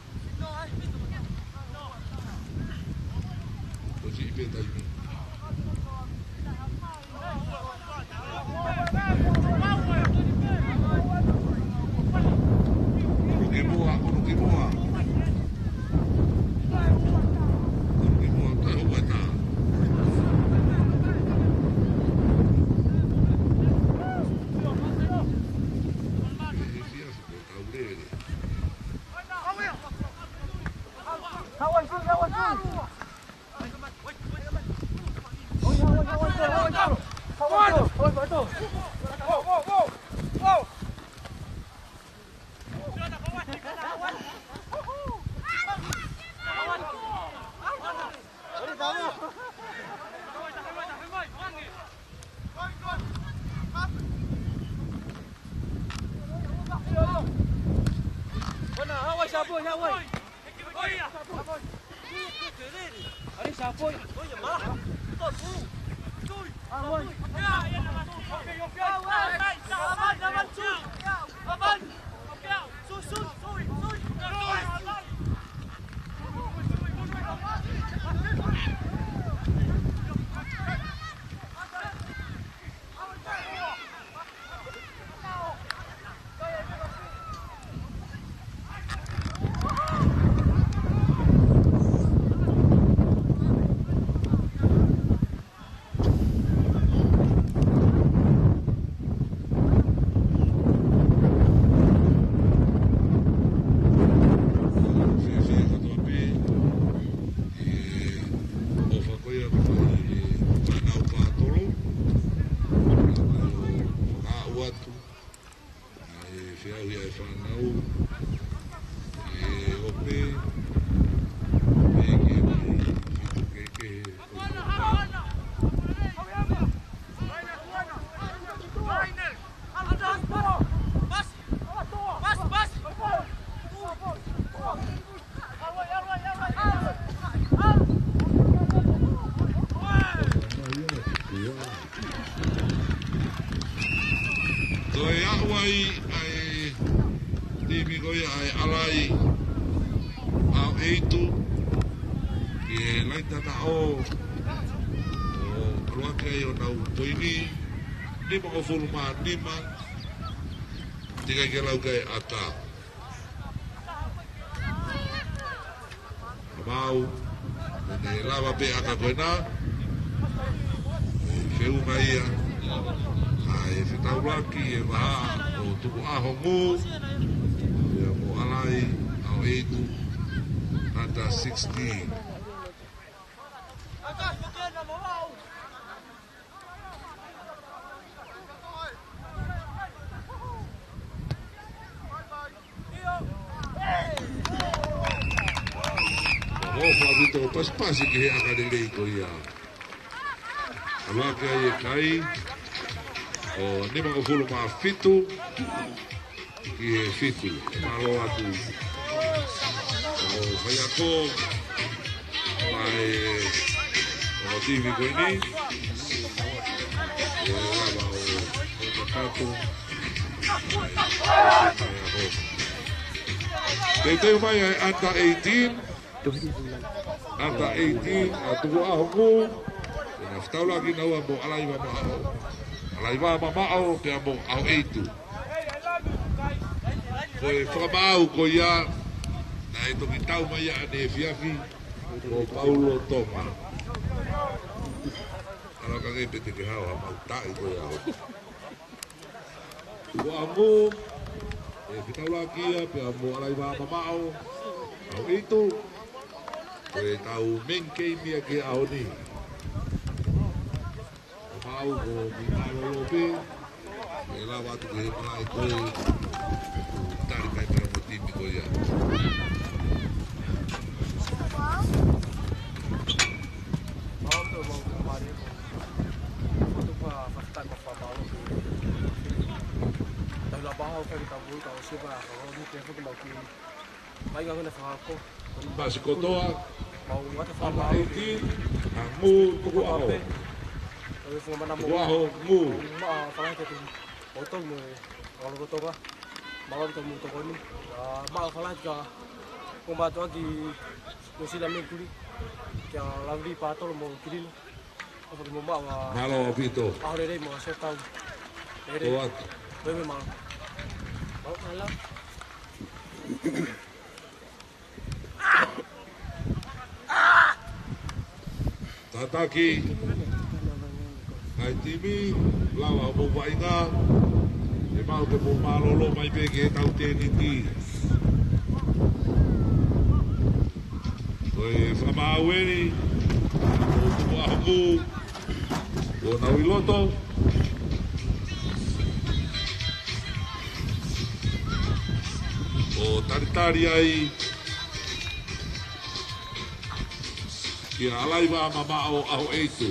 Ko siʻi pē taimi. Kono ki muʻa, kono ki muʻa. Kono ki muʻa, toe hoko atu. He fiasi ko e taulele. Fiefia kotoa pē ʻi he ʻofa ko ia ʻoku fai ʻe he fānau Pātolo. Pea ʻoku ou fakaaʻu atu ʻa e feʻauhi ʻa e fānau, ʻe ope, ʻe ke mai fitu kehekehe. Toe aʻu ai ʻa e timi ko ia ʻa e ʻAlai ʻAhoʻeitu ki he laini tataʻo ʻo ʻalu ake ai ʻo nau poini, nimangofulu mā nima, teʻeki ai ke lau ki ai e ʻaka. Mau, ʻe lava pē ʻaka ko ena. ʻE feʻunga ia ʻa e fetaulaki e vahaʻa ʻo Tukuʻaho Ngū, ia mo ʻAlai ʻAhoʻeitu, under sixteen. ʻOfa ʻaupito, pasipasi ki he ʻaka lelei ko ia. ʻAlu hake ai e kai ʻo nimangofulu mā fitu ki he fitu. Mālō atu ʻa e faiako mei he ongo timi ko eni. ʻE lava ʻo, ʻo kakato. Teuteu mai ʻa e under eighteen. Under eighteen, ʻa Tukuʻaho Ngū. ʻE na fetaulaki naua mo ʻAlaiva Mamaʻo. ʻAlaiva Mamaʻo pea mo ʻAhoʻeitu. Ko e fakamaau ko ia naʻe toki tau mai ʻaneefiafi, ko Paulo Tonga. ʻAlu hake pē te ke hao ha mau taʻi ko ia. Tukuʻaho Ngū, ʻe fetaulaki ia pea mo ʻAlaiva Mamaʻo, ʻAhoʻeitu. Ko e tau main game ia ki he ʻaho ni. Ko Mamaʻo ko e mālōlō pē, ʻe lava atu ki he malaʻe ko ē, tali mai pē mo e timi ko ia. Pasi kotoa, number eighteen, ʻa Ngū Tukuʻaho. Tukuʻaho Ngū. Mālō ʻaupito. Ko atu. Tataki ʻa e timi, lava ʻo mou vaʻinga, ʻe maʻu ke mou mālōlō mai pē ki he tau tēniti. Ko e fakamaau eni, ʻo Tukuʻaho Ngū, ʻo nau ʻi loto. ʻO talitali ai kia ʻAlaiva Mamaʻo, ʻAhoʻeitu.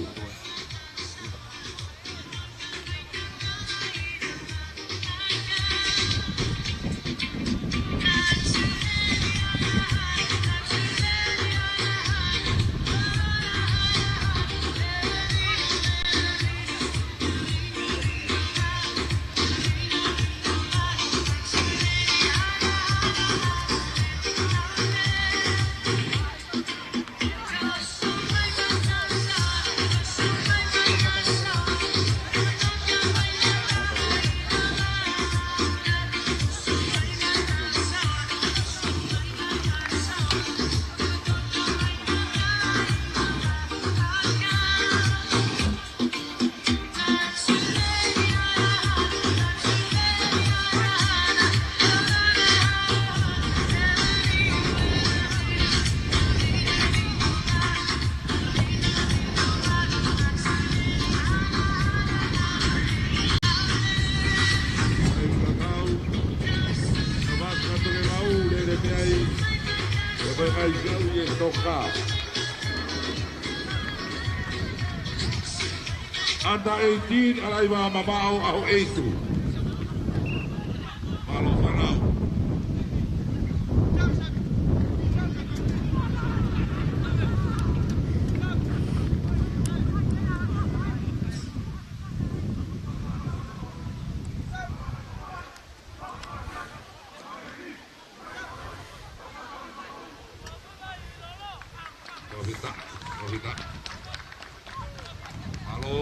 Under eighteen, ʻAlaiva Mamaʻo, ʻAhoʻeitu. Mālō fānau. Kovita, kovita. Mālō.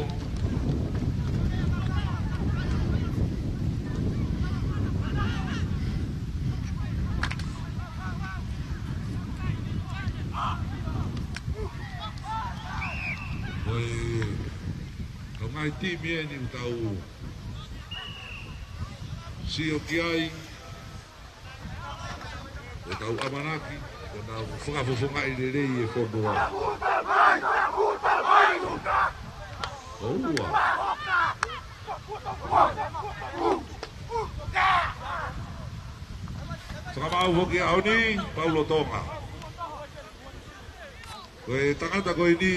Ko e kau ngaahi timi eni ʻoku tau sio ki ai, ʻoku tau ʻamanaki, ʻoku nau fakafofongaʻi lelei e fonua. ʻOua. Fakamaau foki ʻaho ni, Paulo Tonga. Ko e tangata ko eni,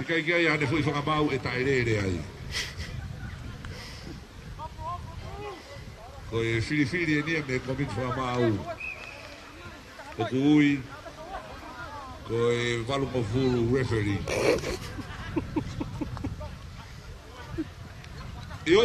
ʻIkai ke ʻi ai haʻane foʻi fakamaau ʻe taʻelele ai. Ko e filifili eni ia mei he kōmiti fakamaau. ʻOku ui ko e valungofulu referee. ʻIo.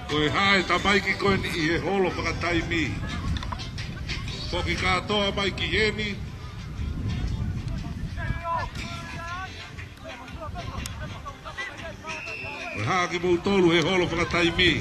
Ko e hā e tamaiki ko eni ʻi he holo fakataimi? Foki kātoa mai ki heni. Ko e hā kimoutolu he holo fakataimi?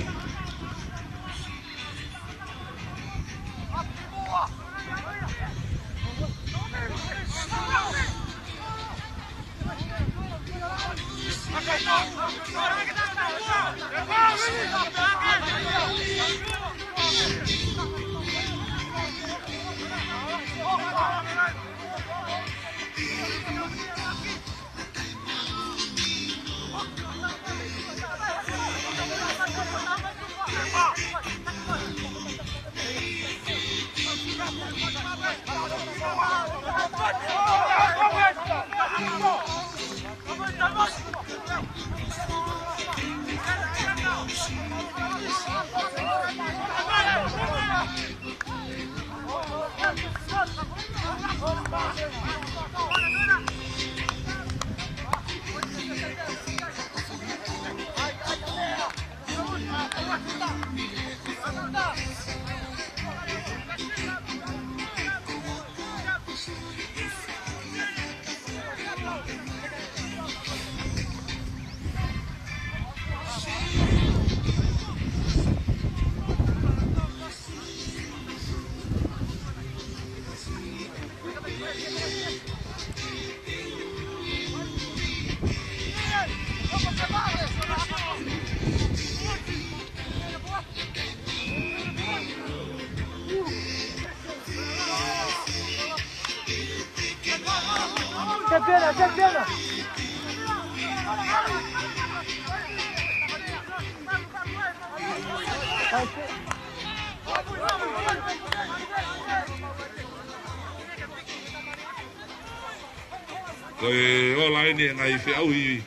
Ko e ola eni e ngaahi feʻauhi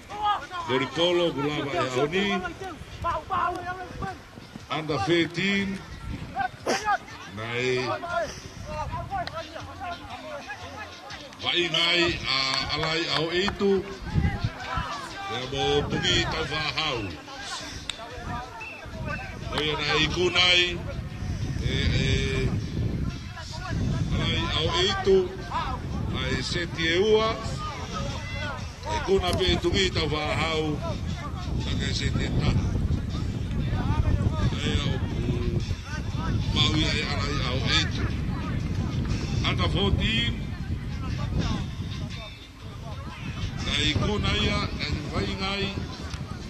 volipolo kuo lava he ʻaho ni. Under thirteen. Naʻe vaʻinga ai ʻa ʻAlai ʻAhoʻeitu pea mo Tungī Taufaʻāhau. Ko ia naʻe ikuna ai ʻe, ʻe ʻAlai ʻAhoʻeitu ʻa e seti ʻe ua. Ikuna pē ʻe Tungī Taufaʻāhau ʻa e seti ʻe taha. ʻA ia ʻoku maʻu ia ʻe ʻAlai ʻAhoʻeitu. Under fourteen. Naʻe ikuna ia, naʻe vaʻinga ai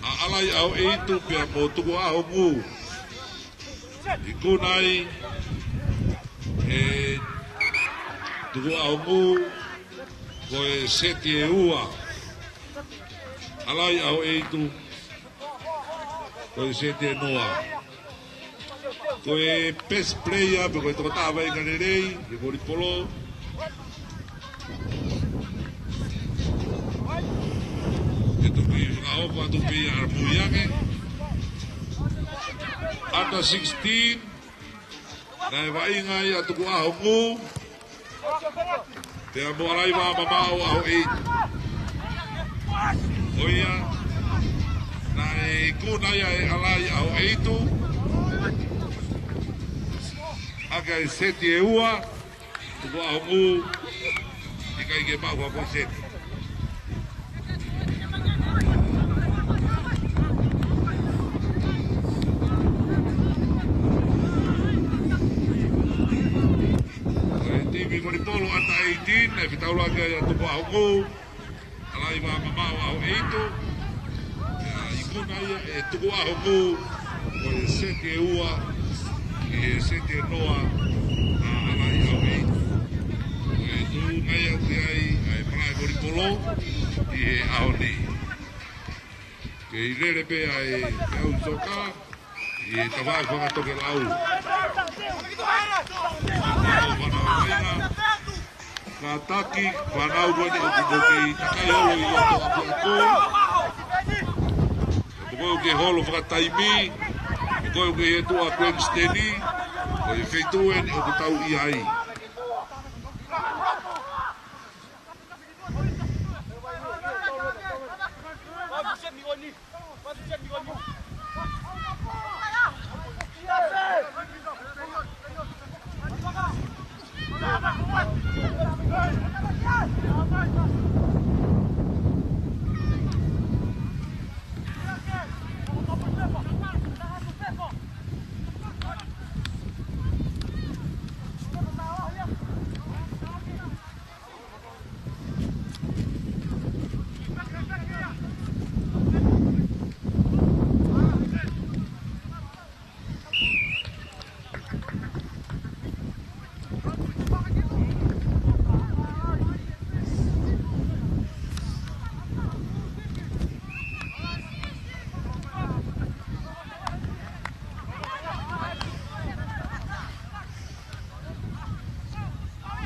ʻa ʻAlai ʻAhoʻeitu pea mo Tukuʻaho Ngū. Ikuna ai ʻe Tukuʻaho Ngū ko e seti ʻe ua. ʻAlai ʻAhoʻeitu ko e seti ʻe noa. Ko e best player, pe ko e tokotaha vaʻinga lelei he volipolo, Hoko atu pē ia ʻa Muiange. Under sixteen. Naʻe vaʻinga ia ʻa Tukuʻaho Ngū. Pea mo ʻAlaiva Mamao ʻAhoʻeitu. ʻO ia, naʻe ikuna ia ʻe ʻAlai ʻAhoʻeitu. ʻAki ʻa e seti ʻe ua, Tukuʻaho Ngū, ʻikai ke maʻu ha foʻi seti. Ko e timi volipolo under eighteen, naʻe fetaulaki ai ʻa Tukuʻaho Ngū, ʻAlaiva Mamao ʻAhoʻeitu. Pea ikuna ia ʻe Tukuʻaho Ngū, ko e seti ʻe ua, ki he seti ʻe noa ʻa ʻAlai ʻAhoʻeitu. Ko e tuʻunga ia ʻoku ʻi ai ʻa e malaʻe volipolo ʻi he ʻaho ni. Kei lele pē ʻa e feʻauhi soka ʻi he tafaʻaki fakatokelau. Kātaki, fānau ko eni ʻoku mou kei takai holo ʻi loto ʻapiako. Ko e holo fakataimi, ko e ʻoku ʻi he tuʻa Queenstown, ko e feituʻu eni ʻoku tau ʻi ai.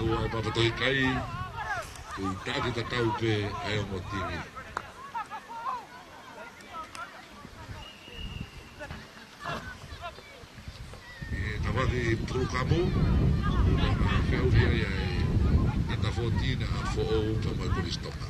Lua ʻa e Papatoʻi Kai, ʻoku taʻaki tatau pē ʻa e ongo timi. ʻI he tafaʻaki polokalama, ʻoku feʻauhi ai ʻa e under fourteen ʻa Foʻou pea mo e Kolisi Tonga.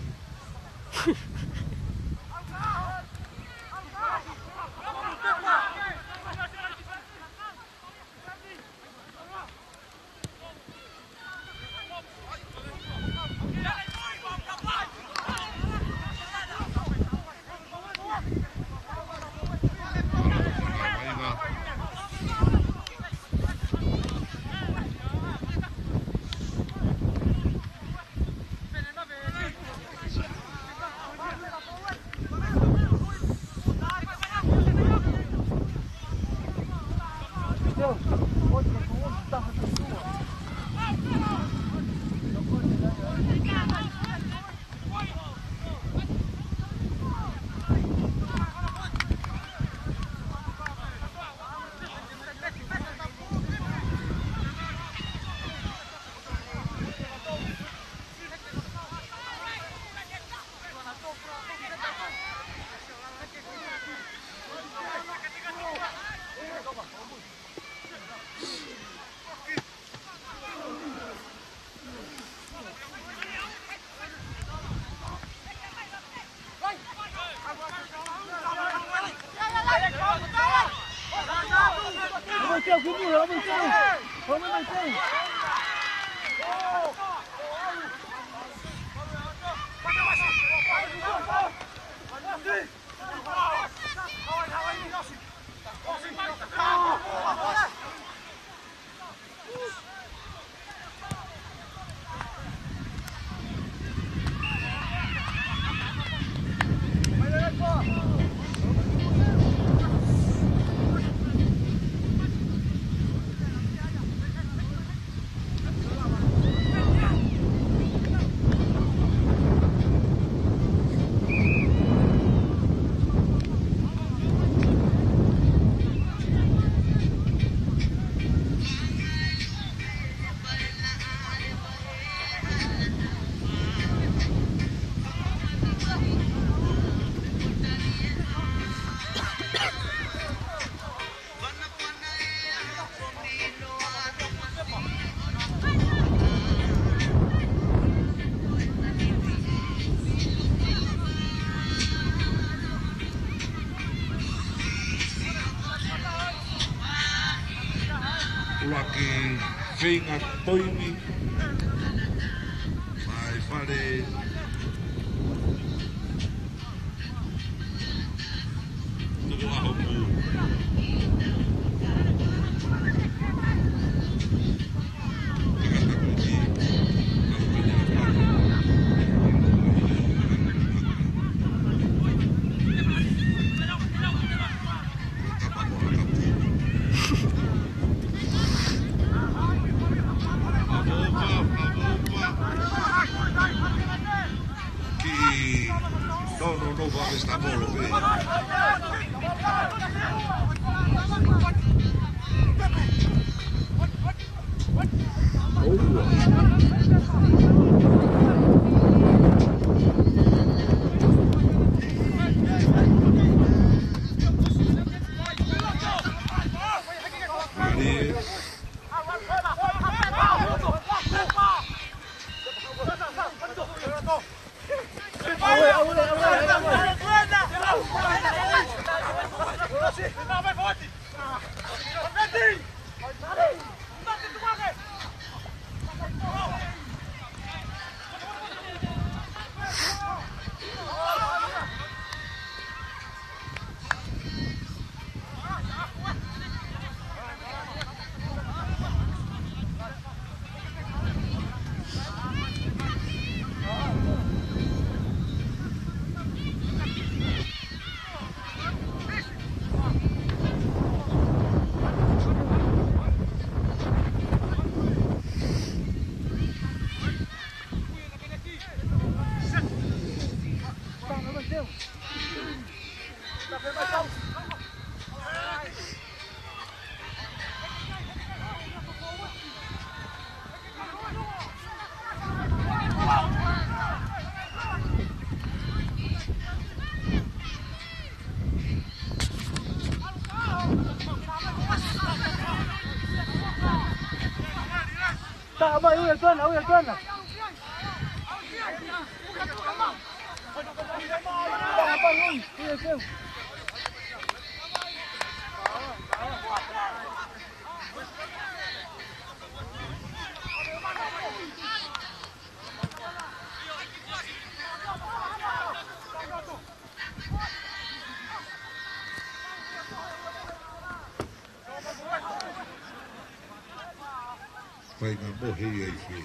Feinga toini. Mai fale. Tuku ʻaho pū. Ki, no, no, no, va, está bom, ok. Taʻa mai, ui atu ana, ui atu ana. Taʻa mai, ui, ui atu. Fai ngā mohe ia i fē.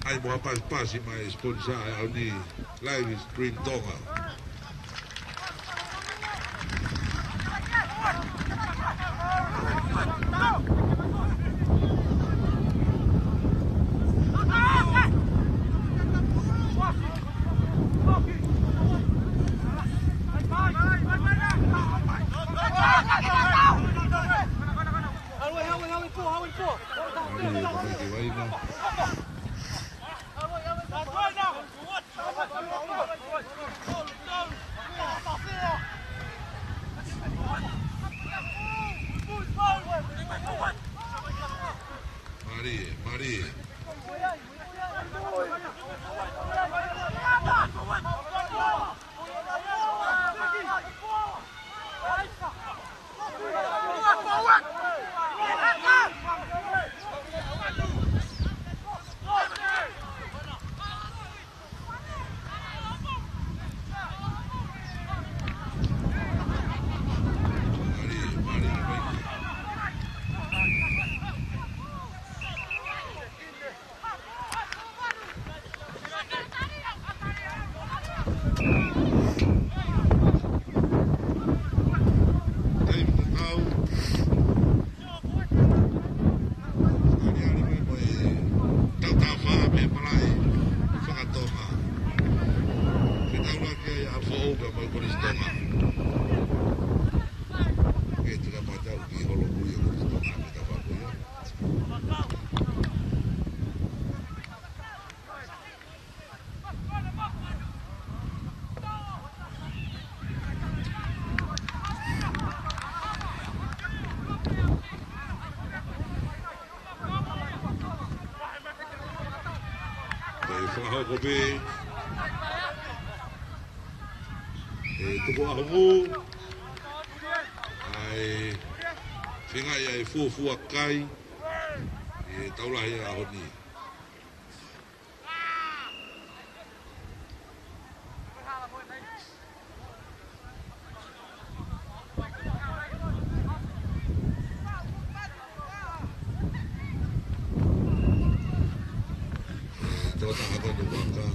ʻAi mo ha pasipasi mai sponsor ʻa e ʻaho ni, Live Stream Tonga. Mālie, mālie. Aliali mai mo e tautafa mei he malaʻe faka-Tonga. Fetaulaki ai ʻa Foʻou pea mo e Kolisi Tonga. Ke tula matau ki Holopui ʻa e Kolisi Tonga mei tafaʻaki ia. Ko e fakahoa Ko pē ʻe tuku ʻaho mō ʻa e feingaʻi ʻa e fuofua kai ʻi he tau lahi ʻaho ni. Tau taha ko eni vaka.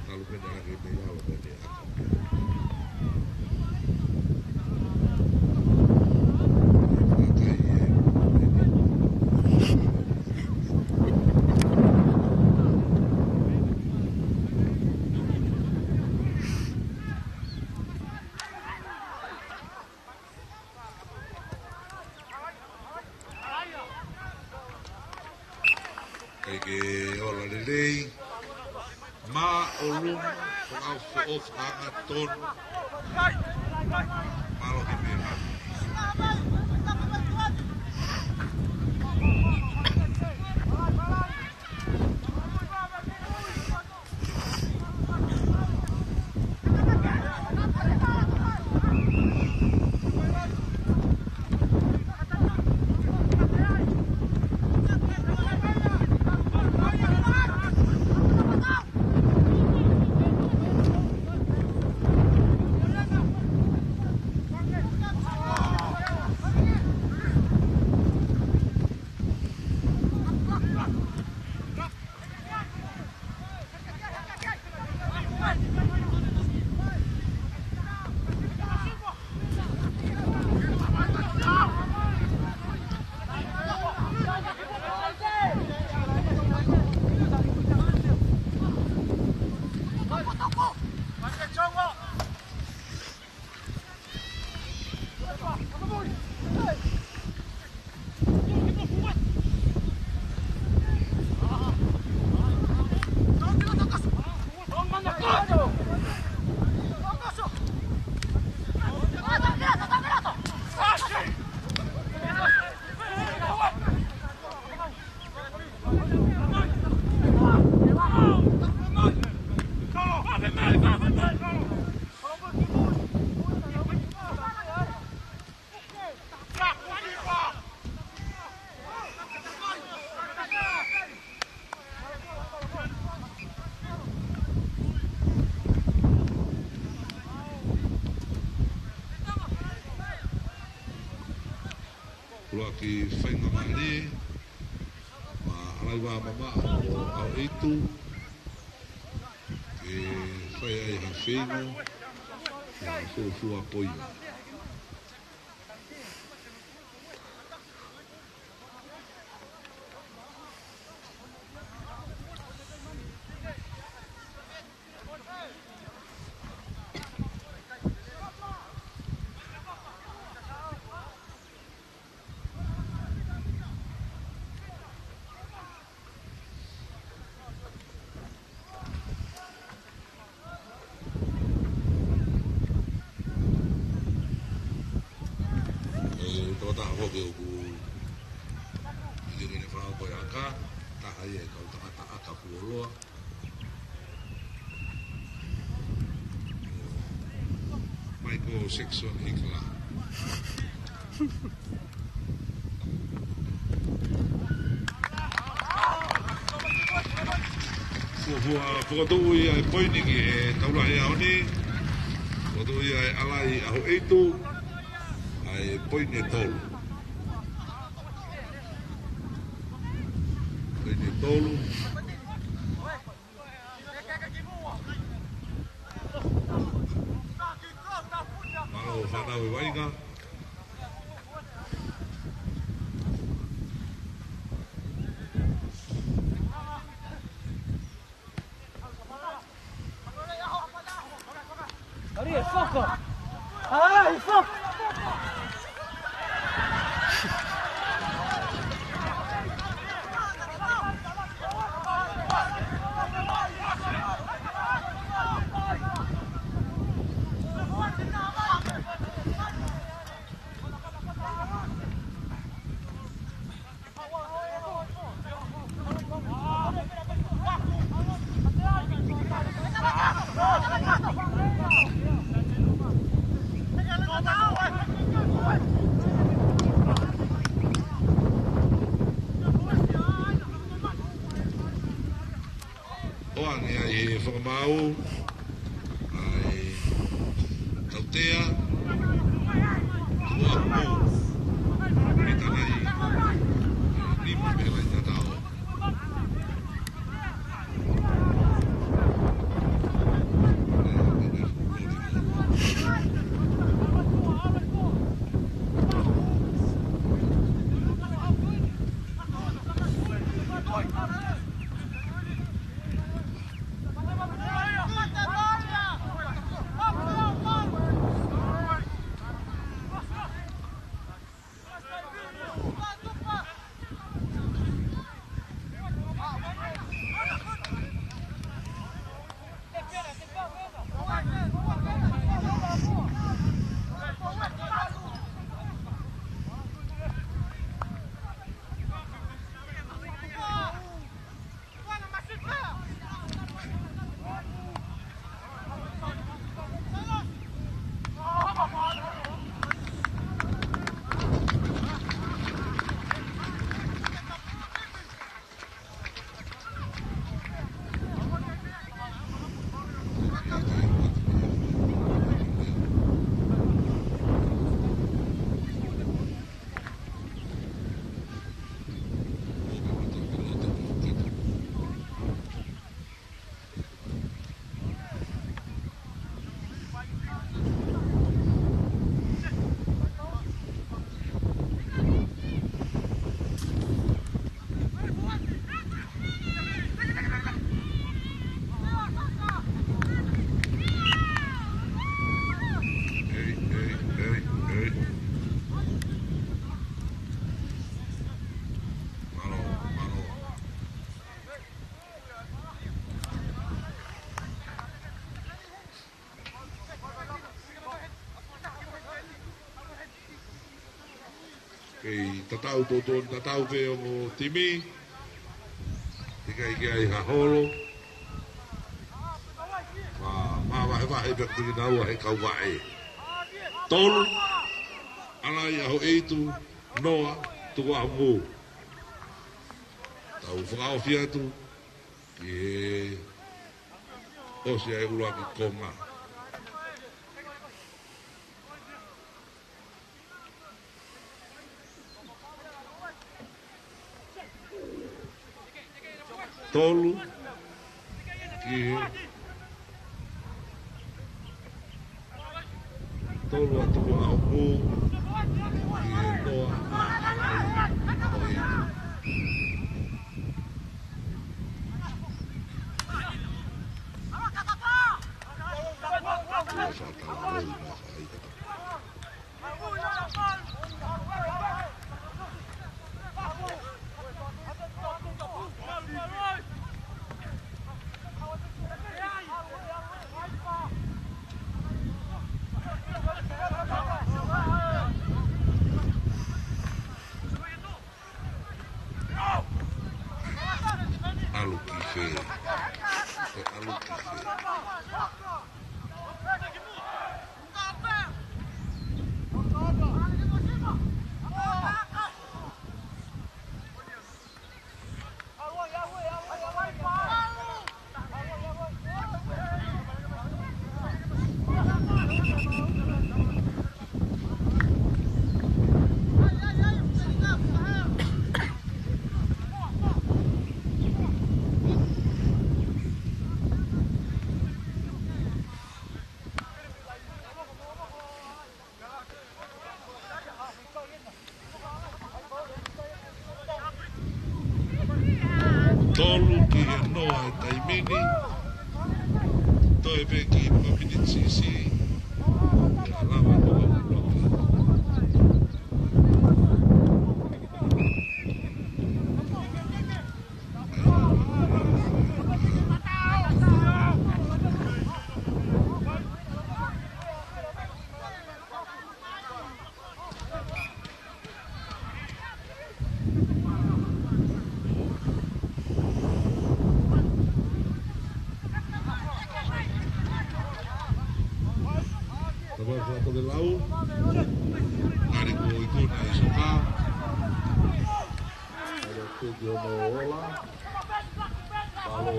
Talu pē ʻa e ʻaho ni, ʻalu pē ʻa e ʻaho. Kae ke ola lelei. Mālō ʻolunga, fakaʻofoʻofa, angatonu. Mālō ke pehē. ʻUluaki faingamālie maʻa ʻAlaiva Mamaʻo ʻo ʻAhoʻeitu, ke fai ai ha feinga ke fuofua poini. ʻE, tokotaha foki ʻoku ʻi he kene fāo ko e ʻaka, taha ia e kau tangata ʻaka fuoloa. Michael Jackson Hickler. Fuofua fokotuʻu ia e poini ki he tau lahi ʻaho ni. Fokotuʻu ia e ʻAlai ʻAhoʻeitu ʻa e poini ʻe tolu. Poini ʻe tolu. Mālō fānau ʻi Vainga. Ari, e foka. Ai, foka. Au, ai, tautea, ua mo, mita nai, lima mita nai tatau. Kei tatau totonu, tatau pē ongo timi. ʻIkai ke ʻi ai ha holo. Mā, māvahevahe pē ʻa kinaua he kau vaʻe. Tolu, ʻAlai ʻAhoʻeitu, noa, Tukuʻaho Mū. Tau fakaofi atu ki he ʻosi ʻa e ʻuluaki konga. Tolu ki he, tolu ʻa Tukuʻaho Mū ki he noa ʻa ʻAlai ʻAhoʻeitu. ʻAlu ki fē? ʻE ʻalu ki fē? Tolu ki he noa he taimi ni. Toe pē kiʻi miniti siʻisiʻi. Ke lava noa ʻuluaki. Tapa fakapoke lau. Ngari ko i kona i soka. Ngari ko i kona ola. Palo.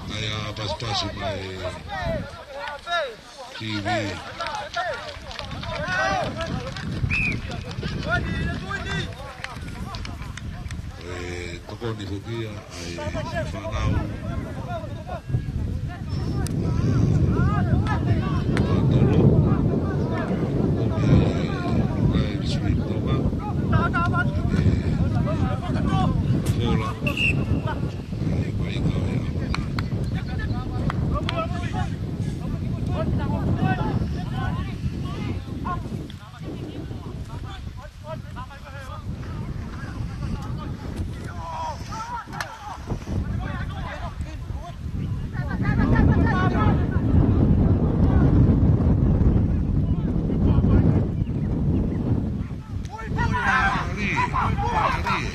ʻAi ā pasipasi mai. T V. ʻE tokoni foki ia ʻa e fānau. Tolo. Ko ia ʻa e Sweet Tonga. ʻE Fola. ʻE Paika ʻo e Amanaki.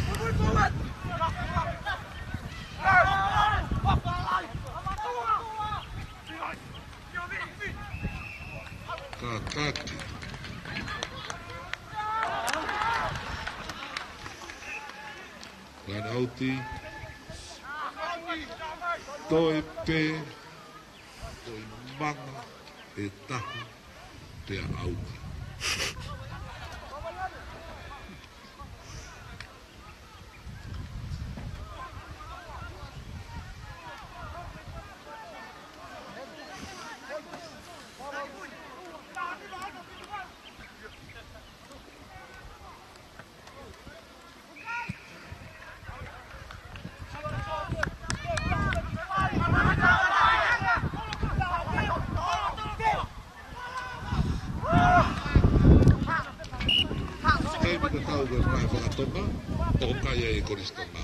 Kakati. Laine ʻauti. Toe pē, toe manga ʻe taha pea ʻauti. Taimi tatau ko e fakaʻai fakatonga, ʻo kai ai e Kolisi Tonga.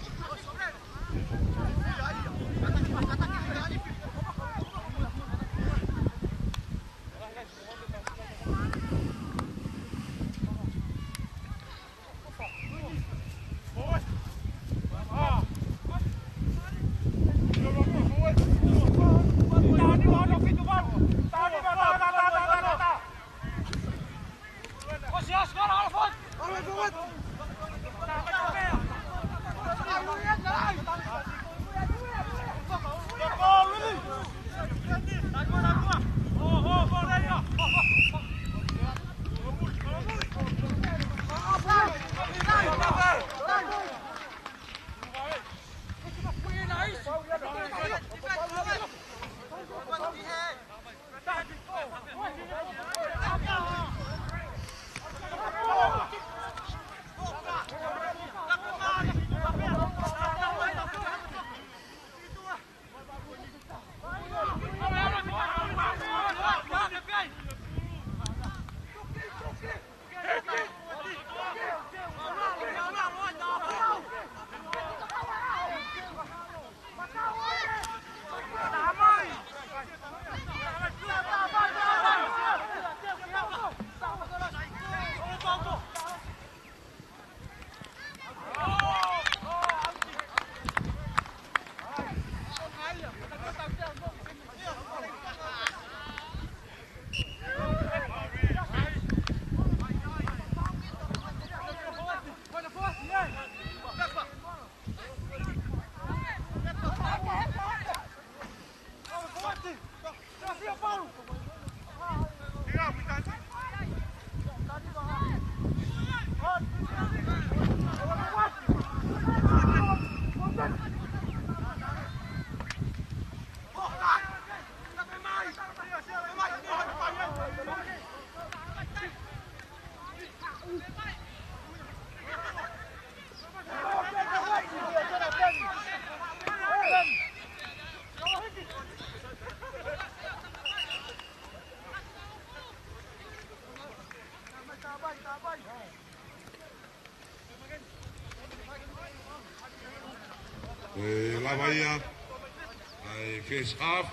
ʻE lava ia ʻa e first half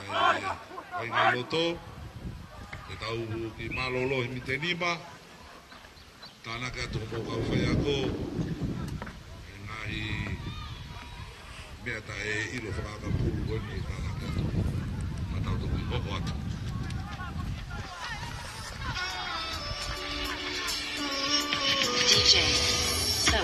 ʻa e Vaʻinga ʻi Loto. Ke tau kiʻi mālōlō he miniti ʻe nima. Tānaki atu hoʻomou kau faiako he ngaahi meʻa taʻeʻilo fakaʻakapulu ko eni, tānaki atu. Ka tau toki hoko atu. D J. So.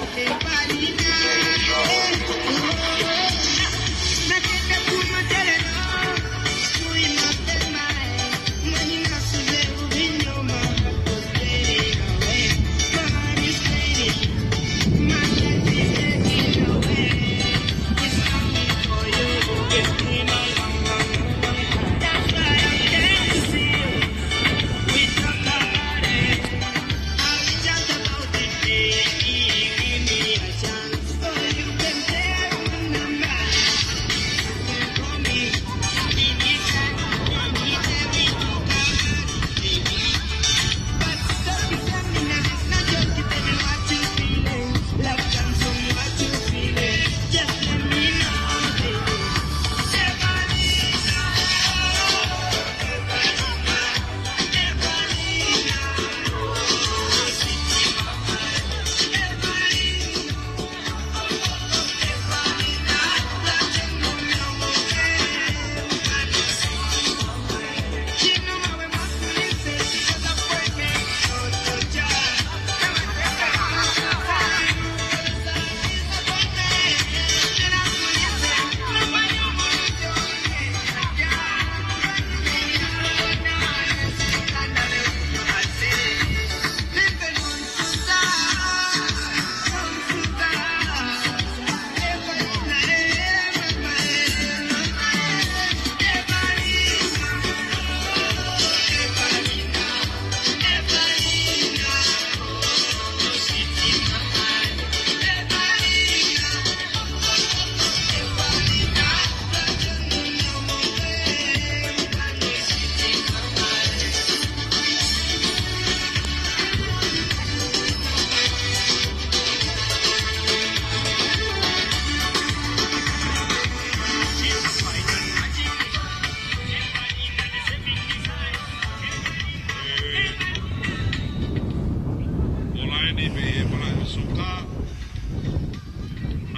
Ko e laini mei he Malaʻe Soka.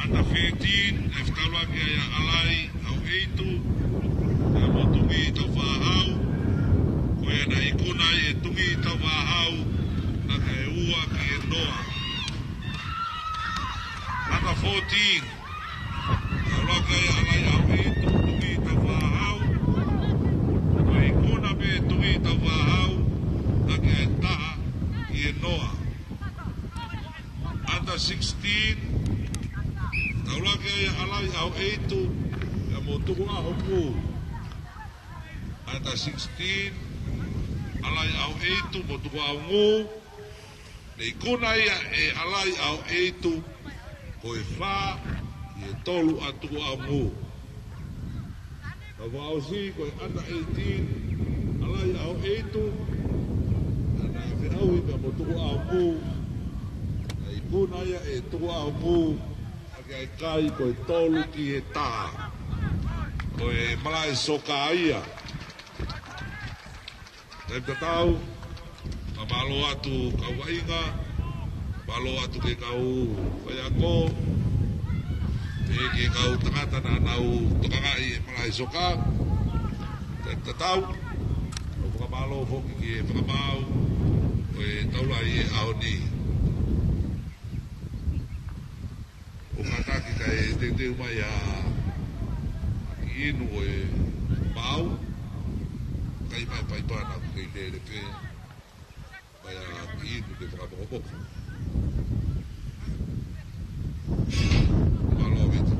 Under thirteen, ʻe fetaulaki ai ʻa ʻAlai ʻAuʻeitu, pea mo Tungi Taufahau. Ko ia naʻe ikuna ai ʻe Tungi Taufahau, ʻaki ʻa e ua ki he noa. Under fourteen, fetaulaki ai ʻa ʻAlai ʻAuʻeitu, Tungi Taufahau. Ko e ikuna pē ʻe Tungi Taufahau, ʻaki ʻa e taha ki he noa. Under sixteen, fetaulaki ai ʻa ʻAlai ʻAuʻeitu, pea mo Tukuʻaho Ngū. Under sixteen, ʻAlai ʻAuʻeitu mo Tukuʻaho Ngū. Ne ikuna ia ʻe ʻAlai ʻAuʻeitu, ko e fā ki he tolu ʻa Tukuʻaho Ngū. Ka fakaʻosi ko e under eighteen, ʻAlai ʻAuʻeitu, naʻa na feʻauhi pea mo Tukuʻaho Ngū, naʻe ikuna ia ʻe Tukuʻaho Ngū, ʻaki ʻa e kai ko e tolu ki he taha. Ko e Malaʻe Soka ia. Taimi tatau, fakamālō atu kau vaʻinga, mālō atu ki he kau faiako, pea ki he kau tangata naʻa nau tokangaʻi e Malaʻe Soka. Taimi tatau, ʻoku fakamālō foki ki he fakamaau ʻo e taulaʻeiki he ʻaho ni. ʻOku kātaki kae teuteu mai ʻa e kiʻi inu ʻo e maau, kae ʻai mai e paipa naʻa ku kei lele pē, mai ʻa e kiʻi inu ke fakapokopoko. Mālō Viti.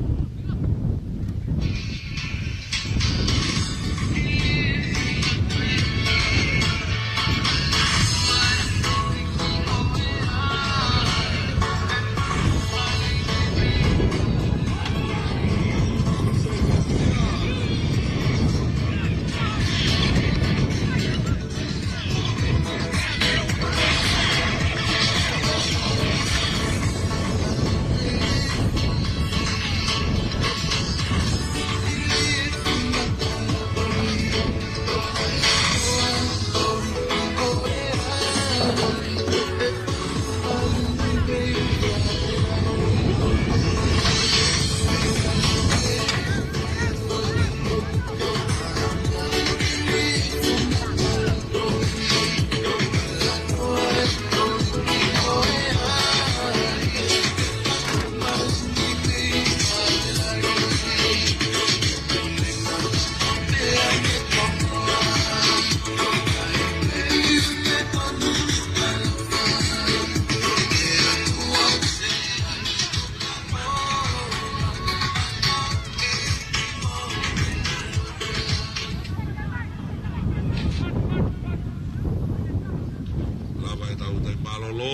Ko e tau tai mālōlō.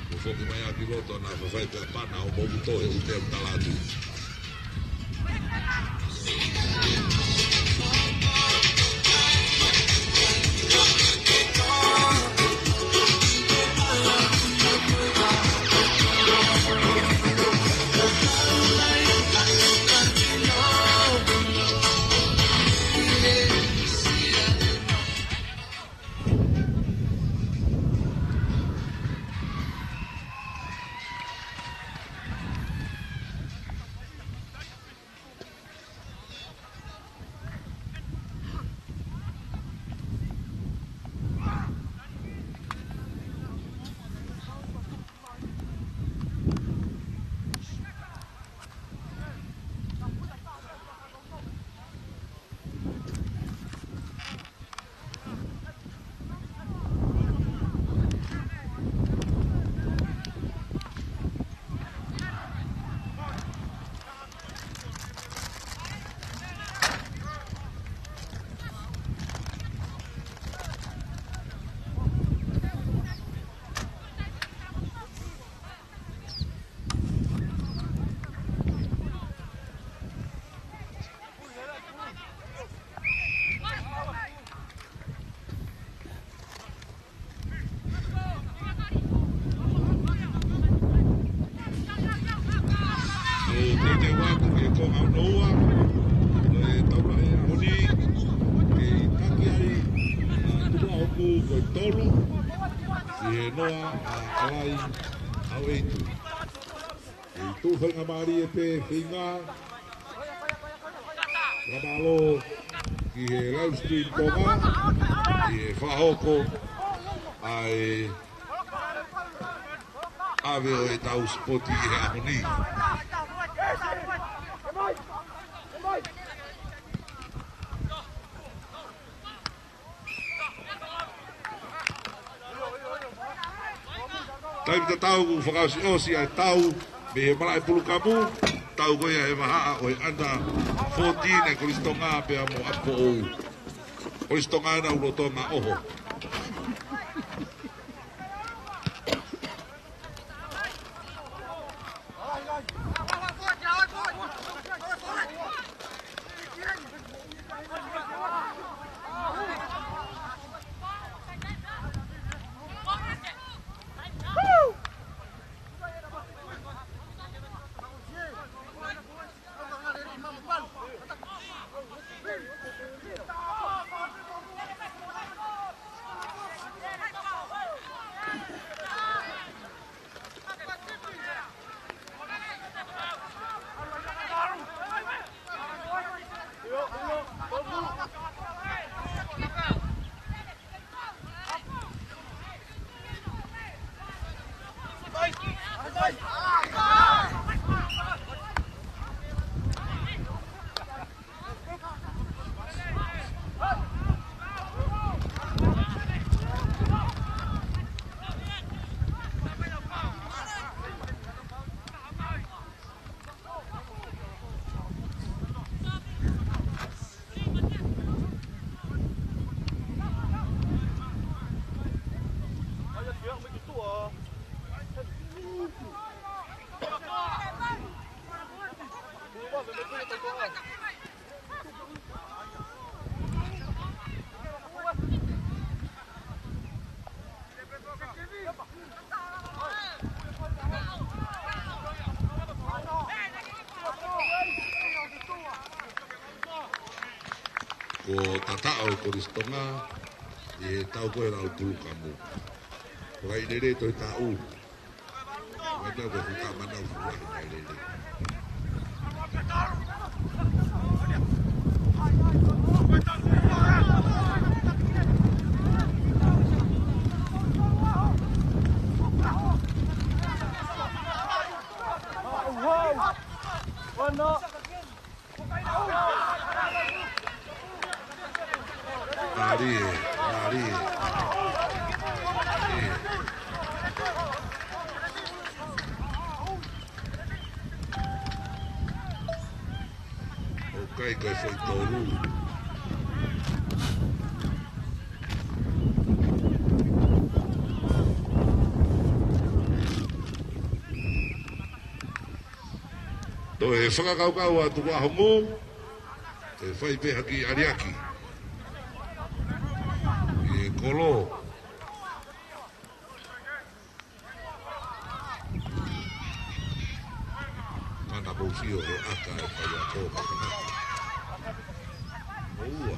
Ko e foki mai ʻaki loto na fafai pea pana ʻo moʻu tohe ʻi te talatu. ʻO teuteu atu ki he konga hono ua ʻo e taulaʻeiki ʻaho ni, kei taki ai ʻa Tuʻahoku ko e tolu, ki he noa ʻa ʻAlai ʻAueitu. Kei tuʻu faingamālie pē feinga. Fakamālō ki he live stream Tonga, ʻi he fakahoko ʻa e ʻave ʻo e tau sipoti ʻi he ʻaho ni. Taimi tatau kuo fakaʻosiʻosi ʻa e tau mei he malaʻe pulukamu, tau ko ia he vahaʻa ʻo e under fourteen ʻa e Kolisi Tonga pea mo ʻApifoʻou. Kolisi Tonga ʻena, ʻUluʻotonga ʻoho. Ko e tataʻo ʻo Kolisi Tonga ʻi he tau ko ē lau pulukamu. Ko e lele ʻo e tau. Ko e tau ko e fuka manau fuka he lele. Mālie, mālie. ʻOku ʻikai ko e foʻi tolu. Toe fakakaukau atu ʻa Hongu, ʻe fai pē ha kiʻi ʻaliaki. ʻE kolo. Pana pou sio he ʻaka ʻe fai ʻa ko. ʻOua.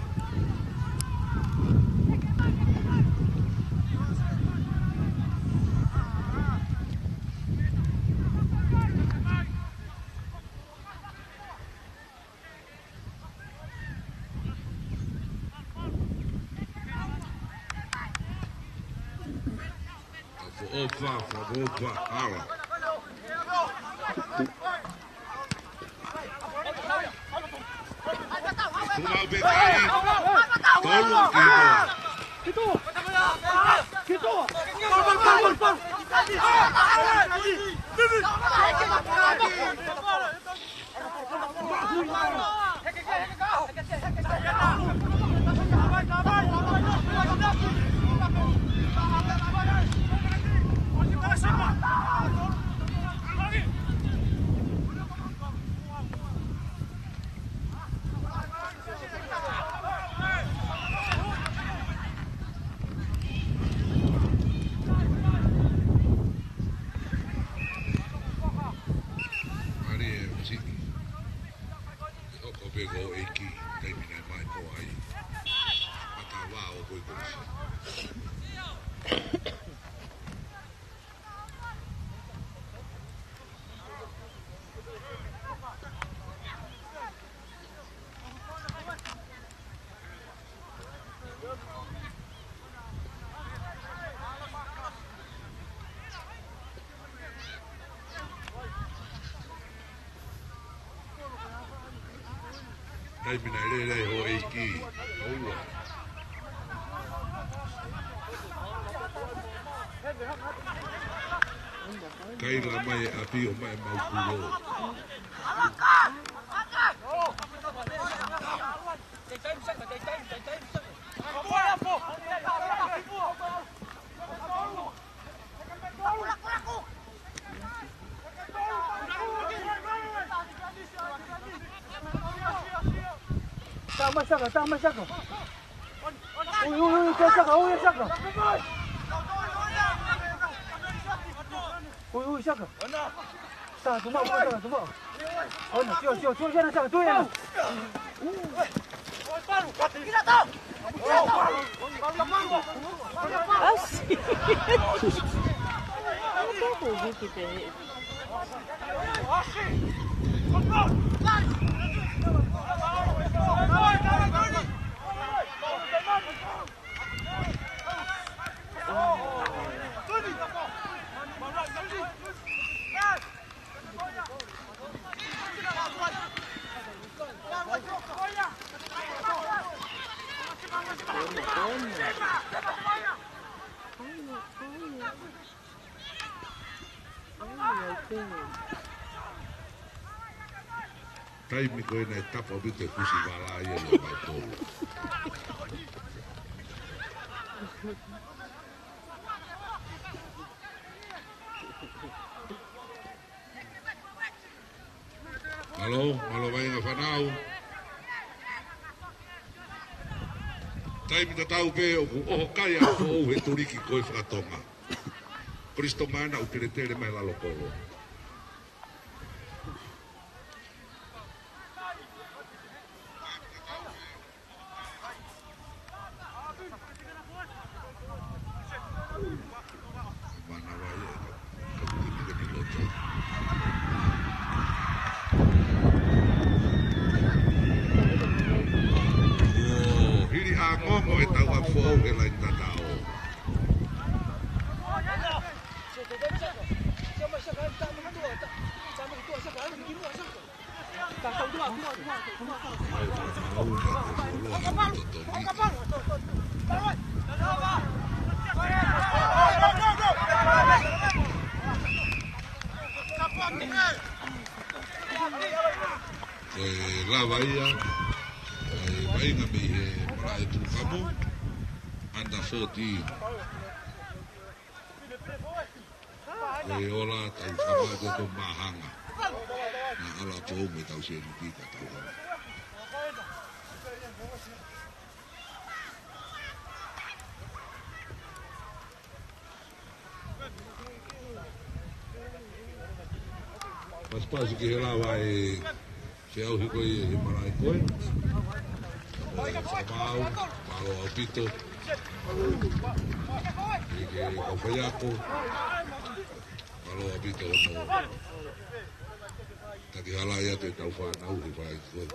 Fakaʻofa, fakaʻofa, hala. Tuma pē kai. Tolu ki noa. Mālie, Siki. ʻE hoko pē ko e ʻEiki, taimi naʻe mai ko ai. Matavao ko e ko. Taimi naʻe lele ai ho ʻEiki. ʻOua. Kaila mai ʻa e ʻapi ʻo mai mau kulo. Taha mai Saka, taha mai Saka. Ui, ui, ui, taha Saka, ui, Saka. Ui, ui, Saka. Saka, tuʻu maʻu, Saka, tuʻu maʻu. Ona, sio, sio, sio, sio, Saka, tuʻu ia. ʻAsi. Ko e hiki pē. Taimi ko ē naʻe tapa ʻaupito e fusi vala ia ʻia Vaitolu. Mālō, mālō vaʻinga fānau. Taimi tatau pē ʻoku ʻoho kai ʻa Foʻou he tuliki ko ē fakatonga. Kolisi Tonga naʻa ku teletele mai lalo kolo. Hili ʻa Ngongo ʻe tau ʻa Foʻou he laini tatau. Ko e lava ia, ko e vaʻinga mei he Malaʻe Tuʻukamu, under fourteen. Ko e ola tau kama ko e ko Mahanga. Naʻa ala pou me tau sēniti ka tau hala. Pasipasi ki he lava e feʻauhi ko ia he malaʻe ko ē. Ko e fakamāu, mālō ʻaupito. ʻI he kau faiako, mālō ʻaupito hono taki halaʻi atu e tau fānau he fai ko ē.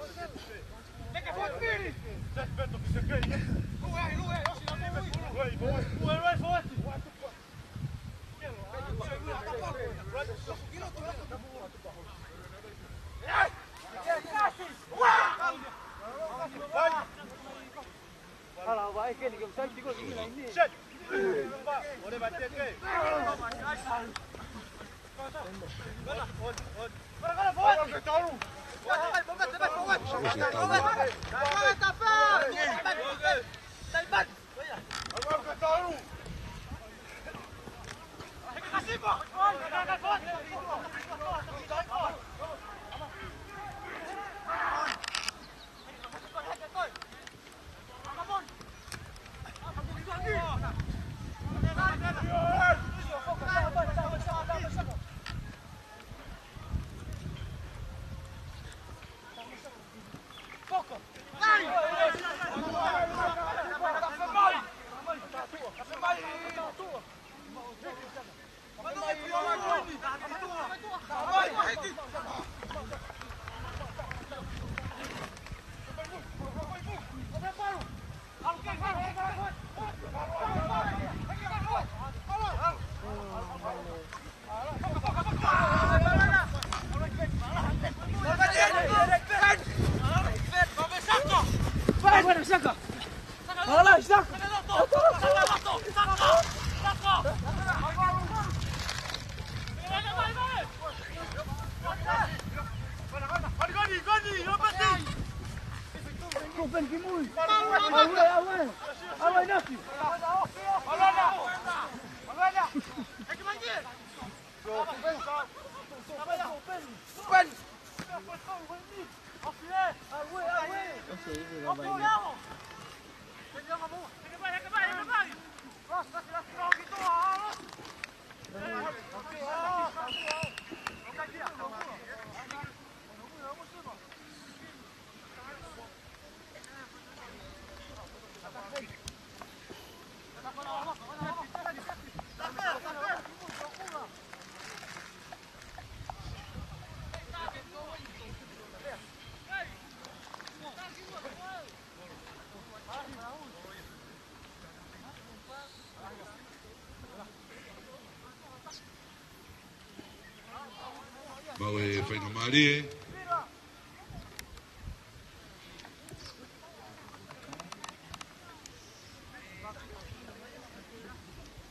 Open ki mui. Aue, aue. Aue, Nafi. Open. Mau e faingamālie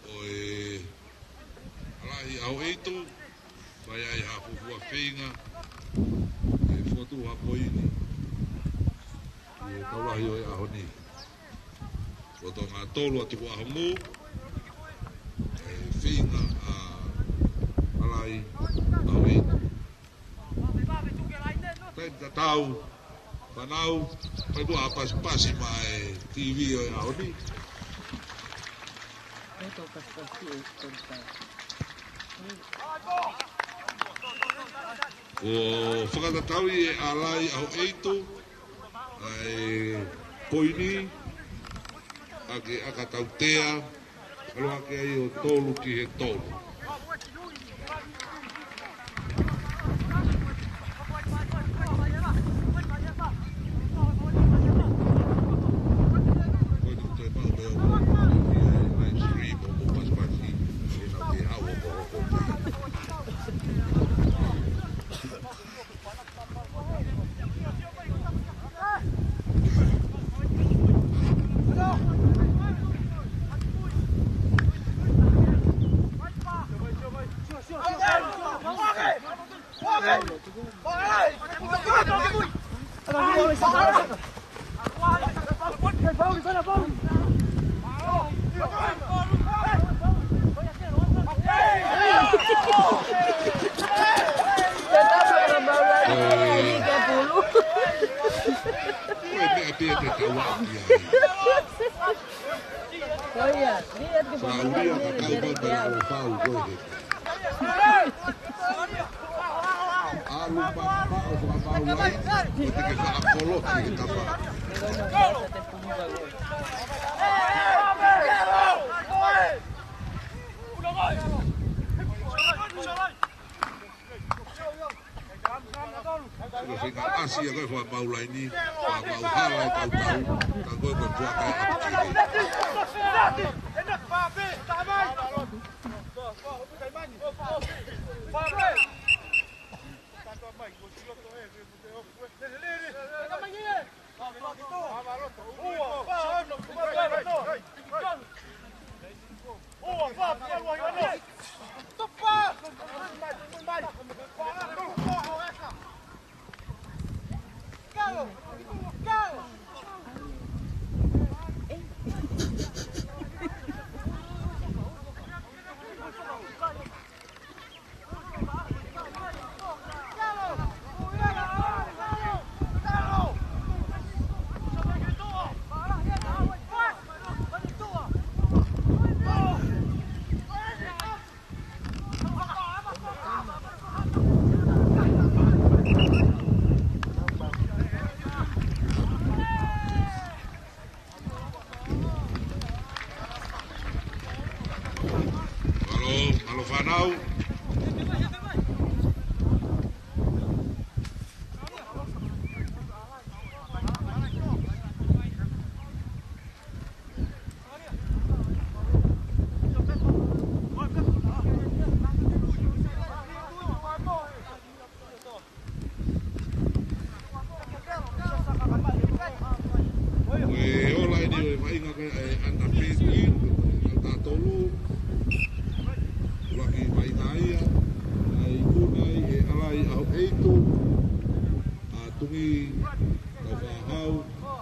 ʻo e Alaʻi ʻAhoʻeitu, fai ai ha fuofua feinga, ʻe fotu ha poini ʻi he tau lahi ʻo e ʻaho ni. Lolotonga tolu ʻa e tukuʻaho mou, ʻe feinga ʻa Alaʻi ʻAhoʻeitu. Taimi tatau, fānau, fai muʻa ha pasipasi maʻa e TV ʻo e ʻaho ni. ʻO fakatatau ʻe Alaʻi ʻAhoʻeitu ʻa e poini ʻa e ʻakatautea, ʻalu hake ai ʻo tolu ki he tolu. Ko e tuku toe paʻu pē ʻo live stream ʻo mo pasipasi ʻi he nau te au ʻo mo hoko. Ia. Ko ia, lihat ke Faulia, ka kau mai pea ʻo fau ko ē. ʻAlu papa ʻo fakamaau ai, ʻo te ke faʻa kolosi he tapa. Sika fika ʻasi ia ko e fakamaau laini, fakamaau hala e tautau, ka ko e ko e puaka e ʻapi kiki. Mālō, mālō fānau. Ko e ola eni ʻo e vaʻinga ko ē ʻa e under fifteen, ʻa e taʻu tolu. ʻUluaki vaʻinga ia, ʻa e ikuna ai ʻe ʻAlai ʻAhoʻeitu, ʻa Tumi Kaufahau,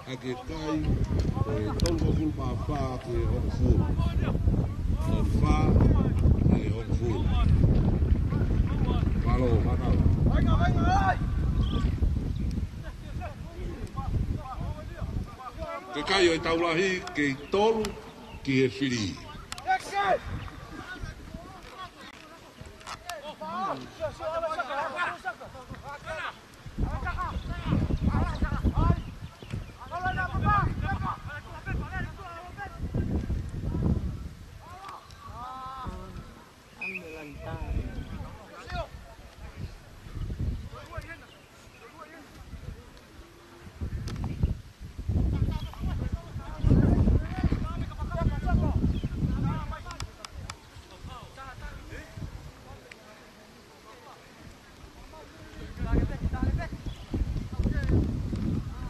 ʻa ke kai, ko e tolungofulu mā fā ki he hongofulu. Tolu fā ki he hongofulu. Mālō, fānau. Ke kai ʻo e tau lahi, kei tolu ki he fili.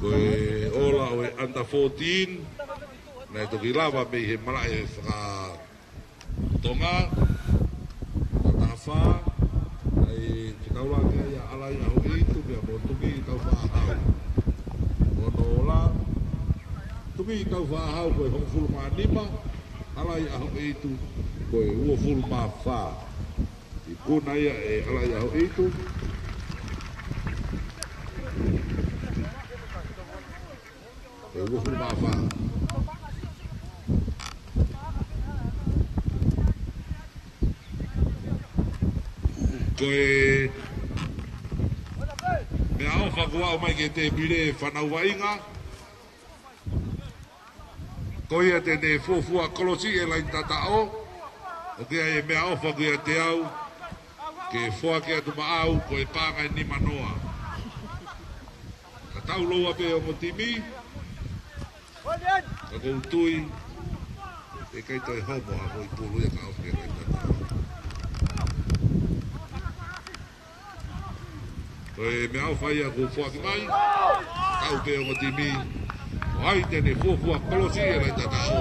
Ko e ola ʻo e under fourteen, naʻe toki lava mei he malaʻe fakatonga, taha fā, ʻa e fetaulaki ai ʻa ʻAlai ʻAhoʻeitu pea mo Tumi Kaufahau. Ono ola, Tumi Kaufahau ko e hongofulu mā nima, ʻAlai ʻAhoʻeitu ko e uofulu mā fā. Ikuna ia ʻe ʻAlai ʻAhoʻeitu. Ko e uofulu mā fā. Ko e meʻaʻofa kuo aʻu mai ki he tēpile fānau vaʻinga. Ko ia te ne fuofua kolosi e laini tataʻo, ʻoku ʻi ai e meʻaʻofa ʻoku ʻiate au, ke foaki atu maʻau ko e paʻanga ʻe nima noa. Ka tau lōua pē ongo timi, ka ʻoku ou tui, ʻe ʻikai toe homo ha foʻi pulu ia ka ʻoku ʻi ai e laini tataʻo. Ko e meʻaʻofa ia kuo foaki mai, tau pē ongo timi, ʻo hai te ne fuofua kolosi e laini tataʻo.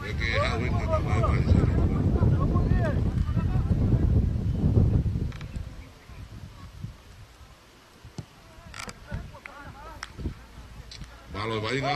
ʻE ke hau heni ka mai mai. Mālō e vaʻinga.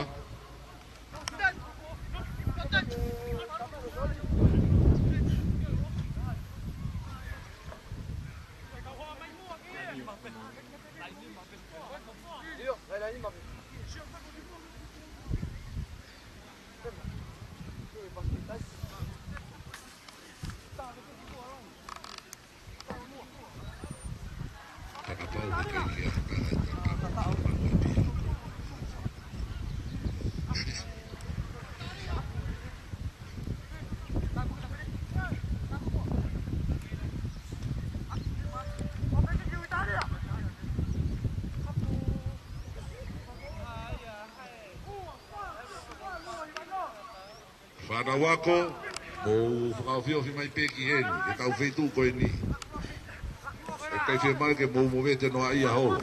Kau ako, mou fakaofiofi mai pē ki heni, he ʻetau feituʻu ko eni. ʻOku ʻikai fiemaʻu ke mou movete noaʻia holo.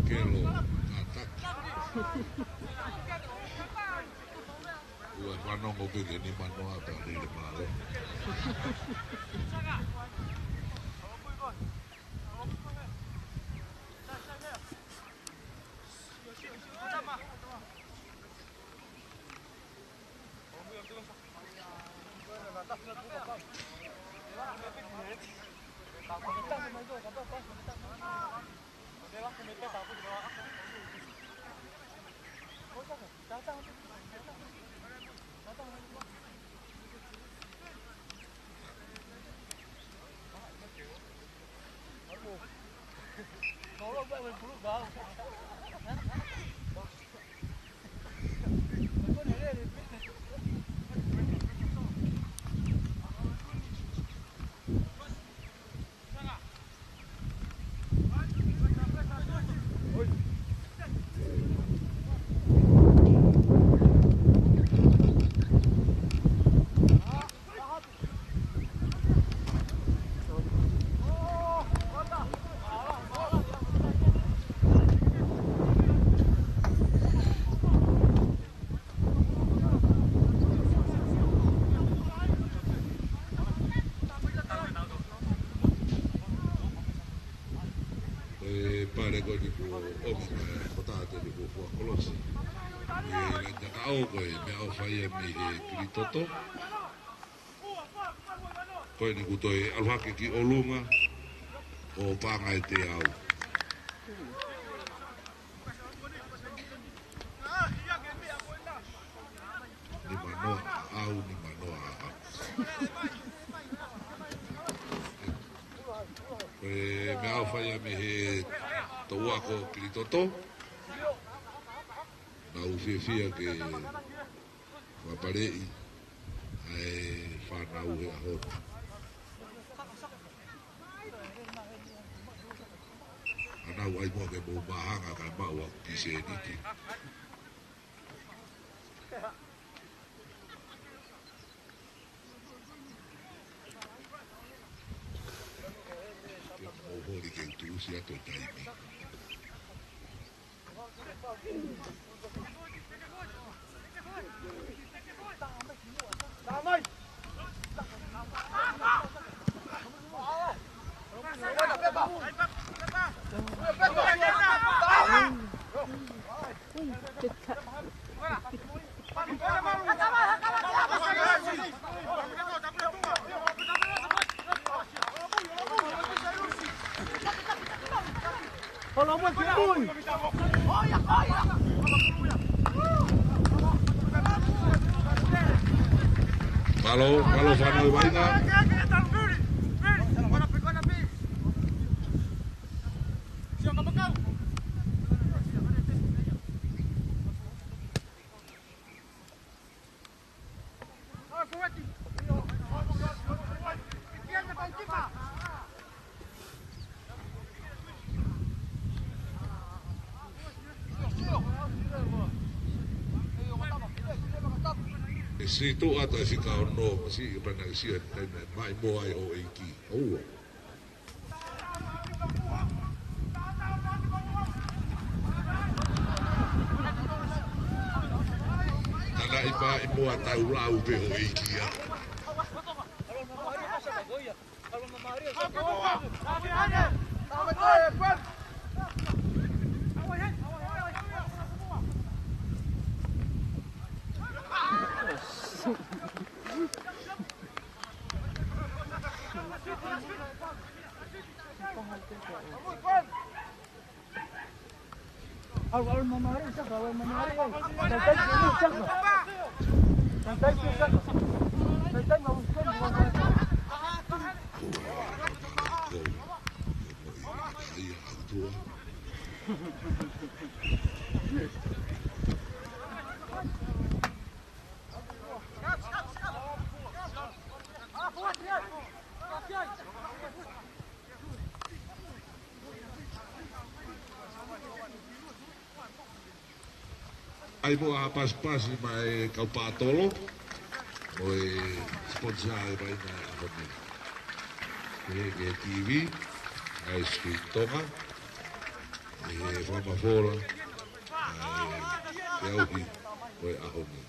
Kelo, ataki. Ua fanongo pē ke nima noa pea lele mālō. Ko e pale ko eni kuo ʻomi mai ʻe he kotā tele kuo fua kolosi. ʻI he laine takaʻo ko e meʻaʻofa ia mei he Kilitoto. Ko eni kuo toe ʻalu hake ki ʻolunga ʻo paʻanga ʻe teau. Nima noa ʻaʻau, nima noa ʻaʻau. Ko e meʻaʻofa ia mei he toʻu ako Kilitoto. Nau fiefia ke fakapaleʻi ʻa e fānau he ʻaho ni. ʻA nau ʻai muʻa ke mou māhanga kae maʻu ʻaku kiʻi sēniti. Ke mou holi ke u tuʻusi atu e taimi. Mālō, mālō fānau ʻi Vainga. ʻE siʻi tuʻu atu e fika ono, masiʻi pē naʻe ʻi ai e taimi naʻe maʻimoa ai houʻeiki. ʻOua. Naʻe ʻi ai pē ʻi muʻa tau lau pē houʻeiki ia. ʻAi muʻa ha pasipasi maʻa e kau pātolo, mo e sponsor ʻa e vaʻinga ʻo e ʻaho ni. ʻE, ki he T V, ʻa e Sweet Tonga, ʻe, fakamafola ʻa e feʻauhi ʻo e ʻaho ni.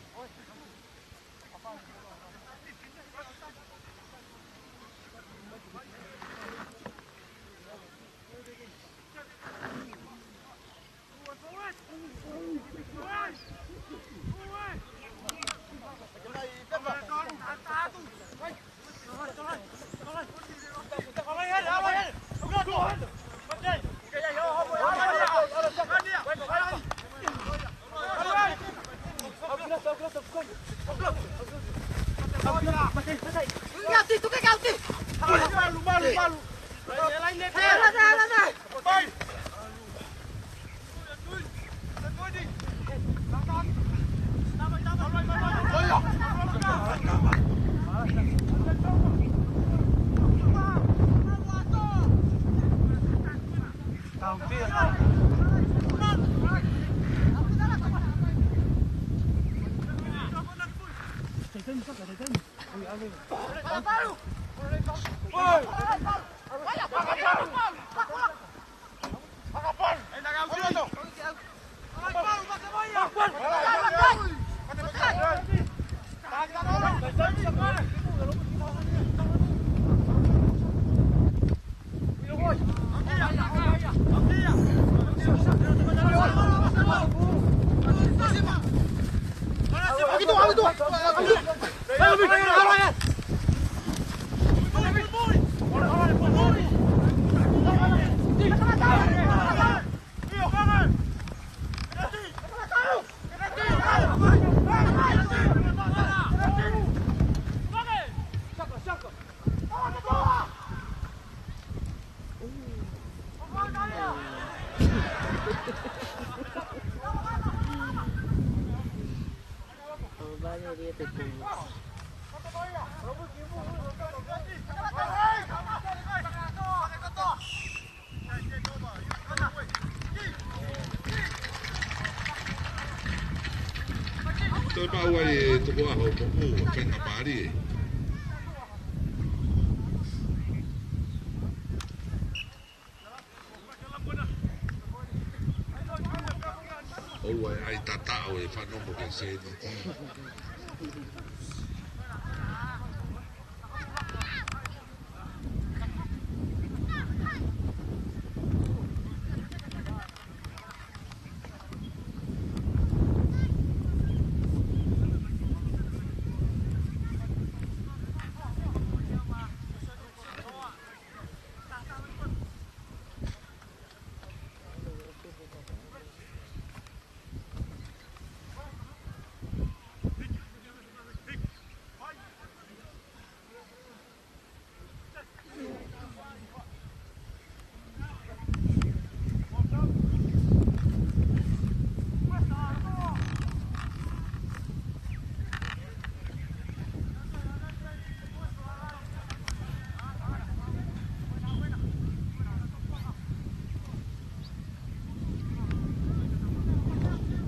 Toe maʻu ai e tukuʻaho moʻui, faingamālie. ʻOua ʻe ʻai tataʻo e fānau mo ke sēniti.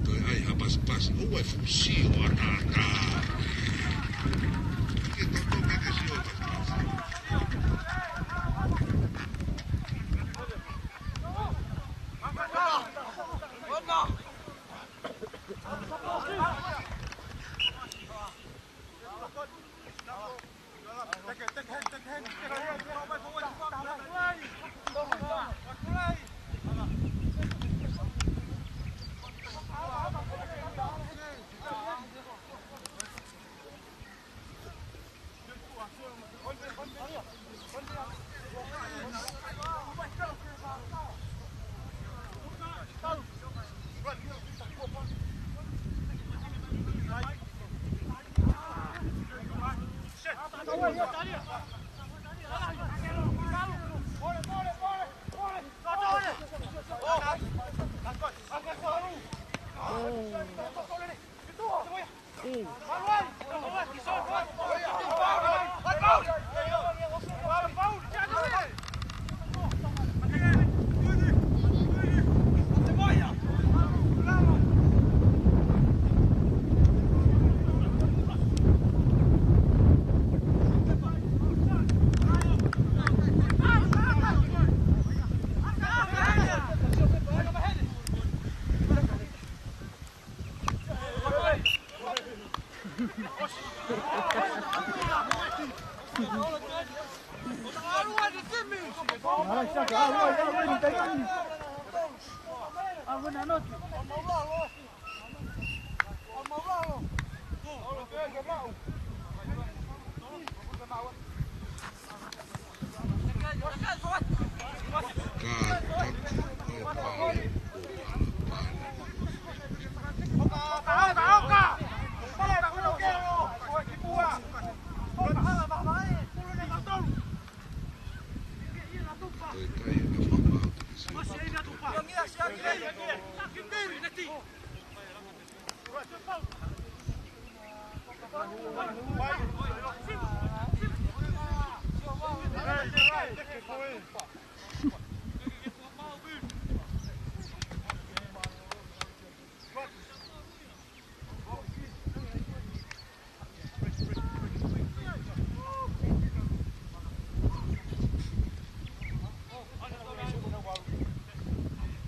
Toe ʻai ha pasipasi, ʻoua ʻe fuʻu sio ʻataʻatā. Ke toto ke ke sio ʻataʻatā.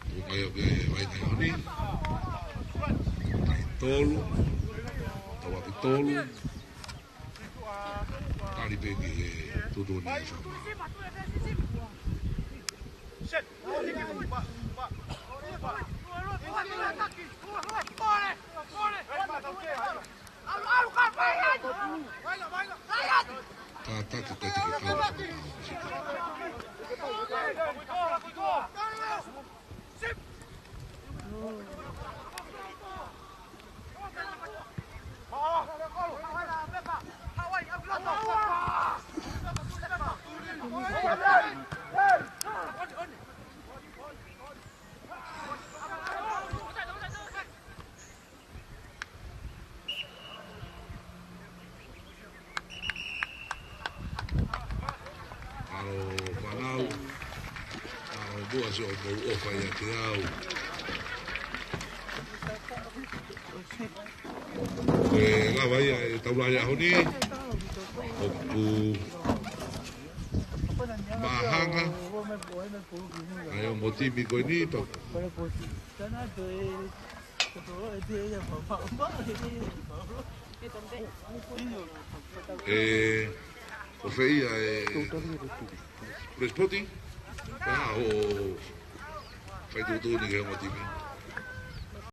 Ko e kai o pia e vai kai honi. Kai tolu. Tau aki tolu. Tali pē ki he tuʻutuʻuni e sama. Tataki ko e tiki kau. ʻAlo fānau, ʻalu muʻa siʻomou ʻofa ʻiate au. Ko e lava ia e taulaʻeiki ʻaho ni, ʻoku māhanga ʻa e ongo timi ko eni, pea ʻe, ʻo fē ia e Pulesi Poti, pea ʻoku fai tuʻutuʻuni ki he ongo timi.